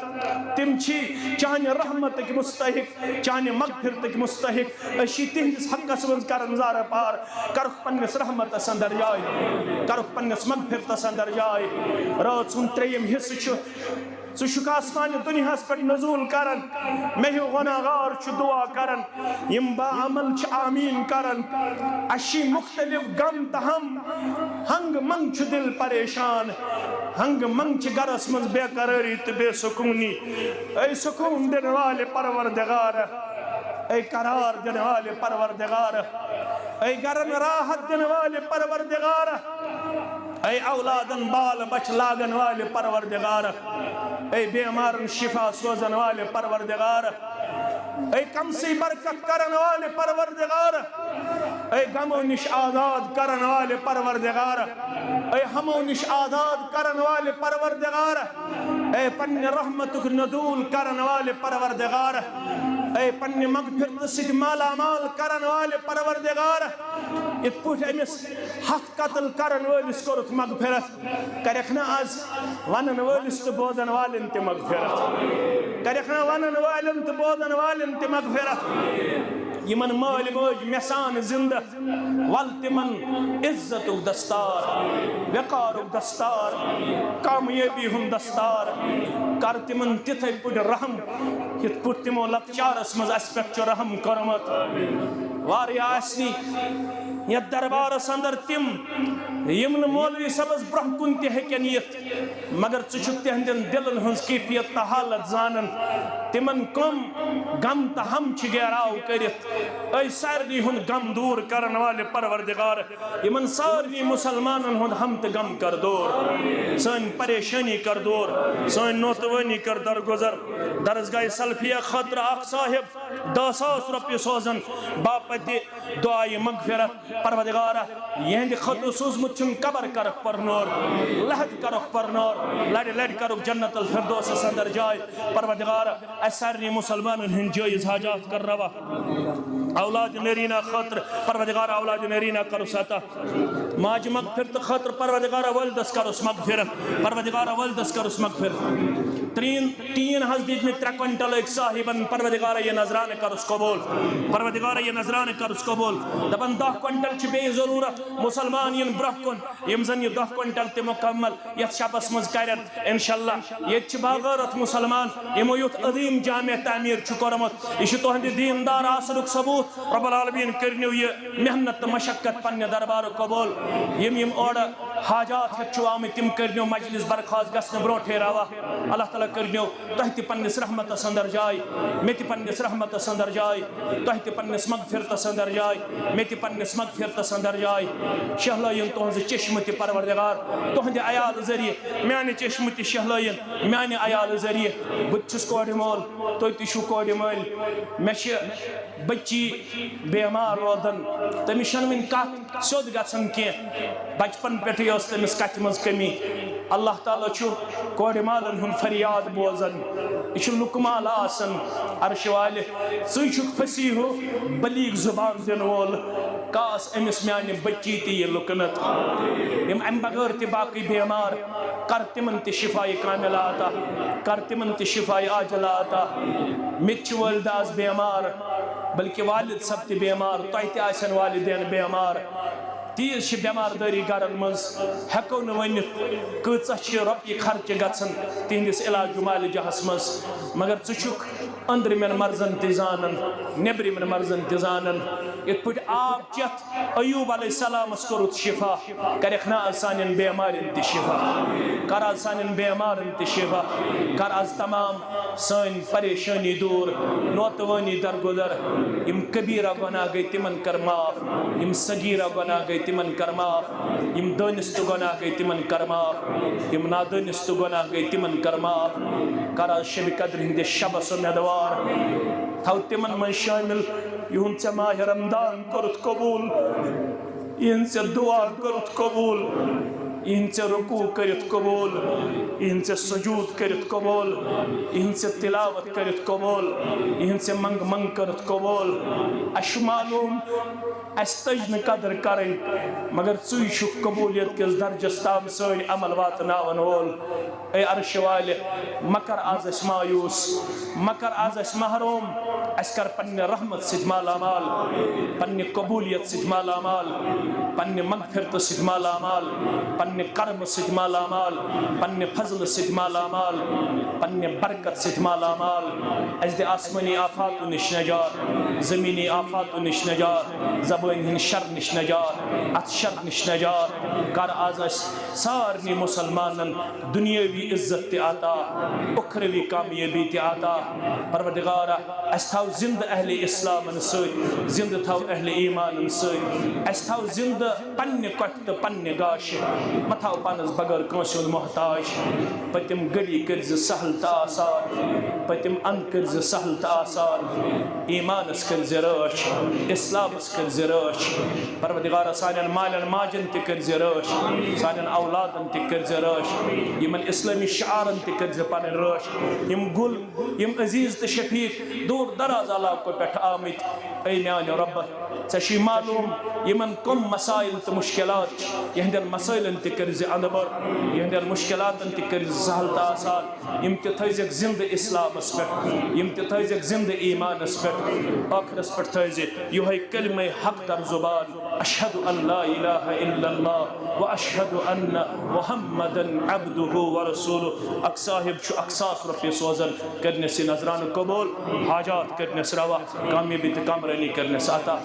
تِم چھِ چانہِ رحمتٕکۍ مستحق، چانہِ مغفرتٕکۍ مستحق۔ أسۍ چھِ تِہنٛدِس حقس منٛز کران زارٕ پار۔ کرُکھ پننِس رحمتس اندر جاے، کرُکھ پننِس مغفرتس اندر جاے۔ رٲژ ہُنٛد ترٛیٚیِم حصہٕ چھُ، ژٕ چھُکھ آسمانہِ دُنیاہس پٮ۪ٹھ نزول کران۔ مےٚ ہیوٗ گۄناہ گار چھُ دعا کران، یِم با عمل چھِ آمیٖن کران۔ اَسہِ چھِ مُختٔلِف غم تہٕ ہم، ہنٛگ منٛگ چھُ دِل پریشان، ہنٛگ منٛگ چھِ گرس منٛز بے قرٲری تہٕ بے سکوٗنی۔ اے سکوٗن دِنہٕ والہِ پروردگار، اے قرار دِنہٕ والہِ پروردگار، اے گرن راحت دِنہٕ والہِ پروردگار، اے اولادن بال بچ لاگن والہِ پروردگار، اے بیمارن شفا سوزن والہِ پروردگار، اے کمسٕے برکت کرن والہِ پروردگار، اے غمو نِش آزاد کرن والہِ پروردگار، اے ہمو نِش آزاد کرن والہِ پروردگار، اے پننہِ رحمتُک نزول کرن والہِ پروردگار، اے پننہِ مغفرتہٕ سۭتۍ مالا مال کرن والہِ پروردگار، یِتھ پٲٹھۍ أمِس ہتھ قتل کرن وٲلِس کوٚرُتھ مغفرت، کرکھ نہ از ونن وٲلِس تہٕ بوزن والٮ۪ن تہِ مغفرت، کرکھ نہ ونن والٮ۪ن تہٕ بوزن والٮ۪ن تہِ مغفرت۔ یِمن مٲلۍ مٲج مےٚ سان زندٕ، ول تِمن عزتُک دستار، وقارُک دستار، کامیٲبی ہُنٛد دستار، کر تِمن تِتھے پٲٹھۍ رحم، یِتھ پٲٹھۍ تِمو لۄکچارس منٛز اسہِ پٮ۪ٹھ چھُ رحم کوٚرمُت۔ واریاہ آسنی یتھ دربارس اندر تِم، یِم نہٕ مولوی صٲبس برونٛہہ کُن تہِ ہیٚکن یِتھ، مگر ژٕ چھُکھ تِہنٛدٮ۪ن دِلن ہٕنٛز کیفیت تہٕ حالت زانان۔ تِمن کم غم تہٕ ہم چھِ گیراو کٔرِتھ۔ أے سارنٕے ہُنٛد غم دوٗر کرن والہِ پروردگار، یِمن سارنٕے مُسلمانن ہُنٛد ہم تہٕ غم کر دوٗر، سٲنۍ پریشٲنی کر دوٗر، سٲنۍ نوتوٲنی کر درگُزر۔ درسگاہ سلفیہ خٲطرٕ اکھ صاحب دَہ ساس رۄپیہِ سوزان باپتہِ دعایہِ مغفرت۔ پروردگارا، یِہنٛدِ خٲطرٕ سوٗزمُت چھُم قبر کرکھ پرنور، لحد کرکھ پرنور، لڑِ لڑِ کرکھ جنت الفردوسس اندر جاے۔ پروردگارا، اسہِ سارنٕے مُسلمانن ہٕنٛدۍ جٲیز حاجات کر روا۔ اولاد نرینا خٲطرٕ پروردگار اولاد نرینا کرُس عطا۔ ماجہِ مغفرت خٲطرٕ پروردگار والدس کرُس مغفرت۔ پروردگار والدس کرُس مغفرت۔ ترین ٹین حظ دِتۍ مےٚ ترٛےٚ کوینٹل أکۍ صاحبن، پروردگار یہِ نذرانہٕ کرُس قبول۔ پروردگار یہِ نذرانہٕ کرُس قبول۔ دپان دَہ کوینٹل چھِ بیٚیہِ ضروٗرت، مُسلمان یِن برٛونٛہہ کُن، یِم زن یہِ دَہ کوینٹل تہِ مکمل یتھ شبس منٛز کرن۔ انشاءاللہ ییٚتہِ چھِ باغٲرتھ مُسلمان، یِمو یُتھ عظیٖم جامع تعمیٖر چھُ کوٚرمُت۔ یہِ چھُ تُہنٛدِ دیٖندار آسنُک ثبوٗت۔ رب العالمین کٔرنیو یہِ محنت تہٕ مشقت پننہِ دربارُک قبول۔ یِم یِم اورٕ حاجات ہٮ۪تھ چھِو آمٕتۍ، تِم کٔرنیو مجلس برخاست گژھنہٕ برونٛٹھے روا۔ اللہ تعالیٰ کٔرنیو تۄہہِ تہِ پننِس رحمتس اندر جاے، مےٚ تہِ پننِس رحمتس اندر جاے، تۄہہِ تہِ پننِس مغفرتس اندر جاے، مےٚ تہِ پننِس مغفرتس اندر جاے۔ شہلٲیِن تُہنٛزٕ چشمہٕ تہِ پروردگار، تُہنٛدِ عیال ذٔریعہٕ میانہِ چشمہٕ تہِ شہلٲیِن، میانہِ عیال ذٔریعہٕ۔ بہٕ تہِ چھُس کورِ مول، تُہۍ تہِ چھِو کورِ مٲلۍ۔ مےٚ چھِ بچی بیمار روزان، تٔمِس چھَنہٕ وٕنہِ کَتھ سیوٚد گژھان کینٛہہ۔ بچپن پٮ۪ٹھٕے ٲس تٔمِس کتھِ منٛز کمی۔ اللہ تعالیٰ چھُ کورِ مالن ہُنٛد فریاد بوزان۔ یہِ چھُ لُکہٕ مال آسان۔ عرشہِ والہِ، ژٕے چھُکھ فصیح و بلیغ زبان دِنہٕ وول۔ کاس أمِس میانہِ بچی تہِ یہِ لُکنت۔ یِم امہِ بغٲر تہِ باقٕے بیمار، کر تِمن تہِ شفایہِ کاملہ عطا، کر تِمن تہِ شفایہِ عاجلہ عطا۔ مےٚ تہِ چھِ والدہ آز بیمار، بلکہِ والد صٲب تہِ بیمار، تۄہہِ تہِ آسن والدین بیمار۔ تیز چھِ بیمار دٲری گرن منٛز، ہٮ۪کو نہٕ ؤنِتھ کۭژاہ چھِ رۄپیہِ خرچہِ گژھان تِہنٛدِس علاج و معالجہس منٛز، مگر ژٕ چھُکھ أنٛدرِمٮ۪ن مرضن تہِ زانان، نیٚبرِمٮ۪ن مرضن تہِ زانان۔ یِتھ پٲٹھۍ آب چٮ۪تھ ایوب علیہ السلامس کوٚرُتھ شفا، کرکھ نا از سانٮ۪ن بیمارٮ۪ن تہِ شفا، کر از سانٮ۪ن بیمارن تہِ شفا، کر از تمام سٲنۍ پریشٲنی دوٗر، نوتوٲنی درگُزر۔ یِم کبیرہ گۄناہ گٔے تِمن کر معاف، یِم صغیرہ گۄناہ گٔے تِمن کر معاف، یِم دٲنِستہٕ گۄناہ گٔے تِمن کر معاف، یِم نادٲنِستہٕ گۄناہ گٔے تِمن کر معاف۔ کر از شبِ قدرِ ہٕنٛدِس شبس اُمیدوار۔ تھاو تِمن منٛز شٲمِل، یِہُنٛد ژےٚ ماہِ رمضان کوٚرُتھ قبوٗل، یِہنٛد ژےٚ دُعا کوٚرُتھ قبوٗل، یِہنٛد ژےٚ رکوع کٔرِتھ قبوٗل، یِہنٛد ژےٚ سجوٗد کٔرِتھ قبوٗل، یِہنٛد ژےٚ تلاوت کٔرِتھ قبوٗل، یِہنٛد ژےٚ منٛگ منٛگ کٔرِتھ قبوٗل۔ اَسہِ چھُ معلوٗم، اَسہِ تٔج نہٕ قدر کرٕنۍ، مگر ژٕے چھُکھ قبوٗلیت کِس درجس تام سٲنۍ عمل واتناون وول۔ اے عرشہِ والہِ، مہ کر از اسہِ مایوس، مہ کر از اسہِ محروم، اسہِ کر پننہِ رحمت سۭتۍ مالا مال، پننہِ قبولیت سۭتۍ مالا مال، پننہِ مغفرتہٕ سۭتۍ مالا مال، پننہِ کرمہٕ سۭتۍ مالا مال، پننہِ فضلہٕ سۭتۍ مالا مال، پننہِ برکت سۭتۍ مالا مال۔ اسہِ دِ آسمٲنی آفاتو نِش نجات، زمینی آفاتو نِش نجات، زبٲنۍ ہٕنٛدِ شر نِش نجات، اتھ شر نِش نجات۔ کر از اسہِ سارنٕے مسلمانن دنیاوی عزت تہِ عطا، اخروی کامیٲبی تہِ عطا۔ پروردگارا، اسہِ تھاو زندٕ اہلِ اسلامن سۭتۍ، زندٕ تھاو اہلِ ایمانن سۭتۍ، اسہِ تھاو زندٕ پننہِ کۄٹھِ تہٕ پننہِ گاشہِ، مہ تھاو پانس بغٲر کٲنٛسہِ ہُنٛد محتاج۔ پٔتِم گھڑی کٔرۍ زِ سہل تہٕ آسان، پٔتِم اند کٔرۍ زِ سہل تہٕ آسان۔ ایمانس کٔرۍ زِ رٲچھ، اسلامس کٔرۍ زِ رٲچھ۔ پروردگارا، سانٮ۪ن مالٮ۪ن ماجن تہِ کٔرۍ زِ رٲچھ، سانٮ۪ن اولادن تہِ کٔرۍ زِ رٲچھ، یِمن اسلٲمی شعارن تہِ کٔرۍ زِ پنٕنۍ رٲچھ۔ یِم گُل، یِم عزیز تہٕ شفیق دوٗر دراز دراز علاقو پٮ۪ٹھ آمٕتۍ۔ اے میانہِ رۄبہ، ژےٚ چھُے معلوم یِمن کم مسائل تہٕ مشکلات چھِ۔ یِہنٛدٮ۪ن مسائلن تہِ کٔرۍ زِ اندٕ بر، یِہنٛدٮ۪ن مشکلاتن تہِ کٔرۍ زِ سہل تہٕ آسان۔ یِم تہِ تھٲیزٮ۪کھ زندٕ اسلامس پٮ۪ٹھ، یِم تہِ تھٲیزٮ۪کھ زندٕ ایمانس پٮ۪ٹھ۔ ٲخرس پٮ۪ٹھ تھٲیزِ یِہوٚے کلمہ حق در زبان، اشہد ان لا الہ الا اللہ و اشہد ان محمدا عبدہ و رسولہ۔ اکھ صاحب چھُ اکھ ساس رۄپیہِ سوزان، کٔرنس یہِ نذرانہٕ قبول، حاجات کٔرنس روا، کامیٲبی تہٕ کامرٲنی کٔرنس عطا۔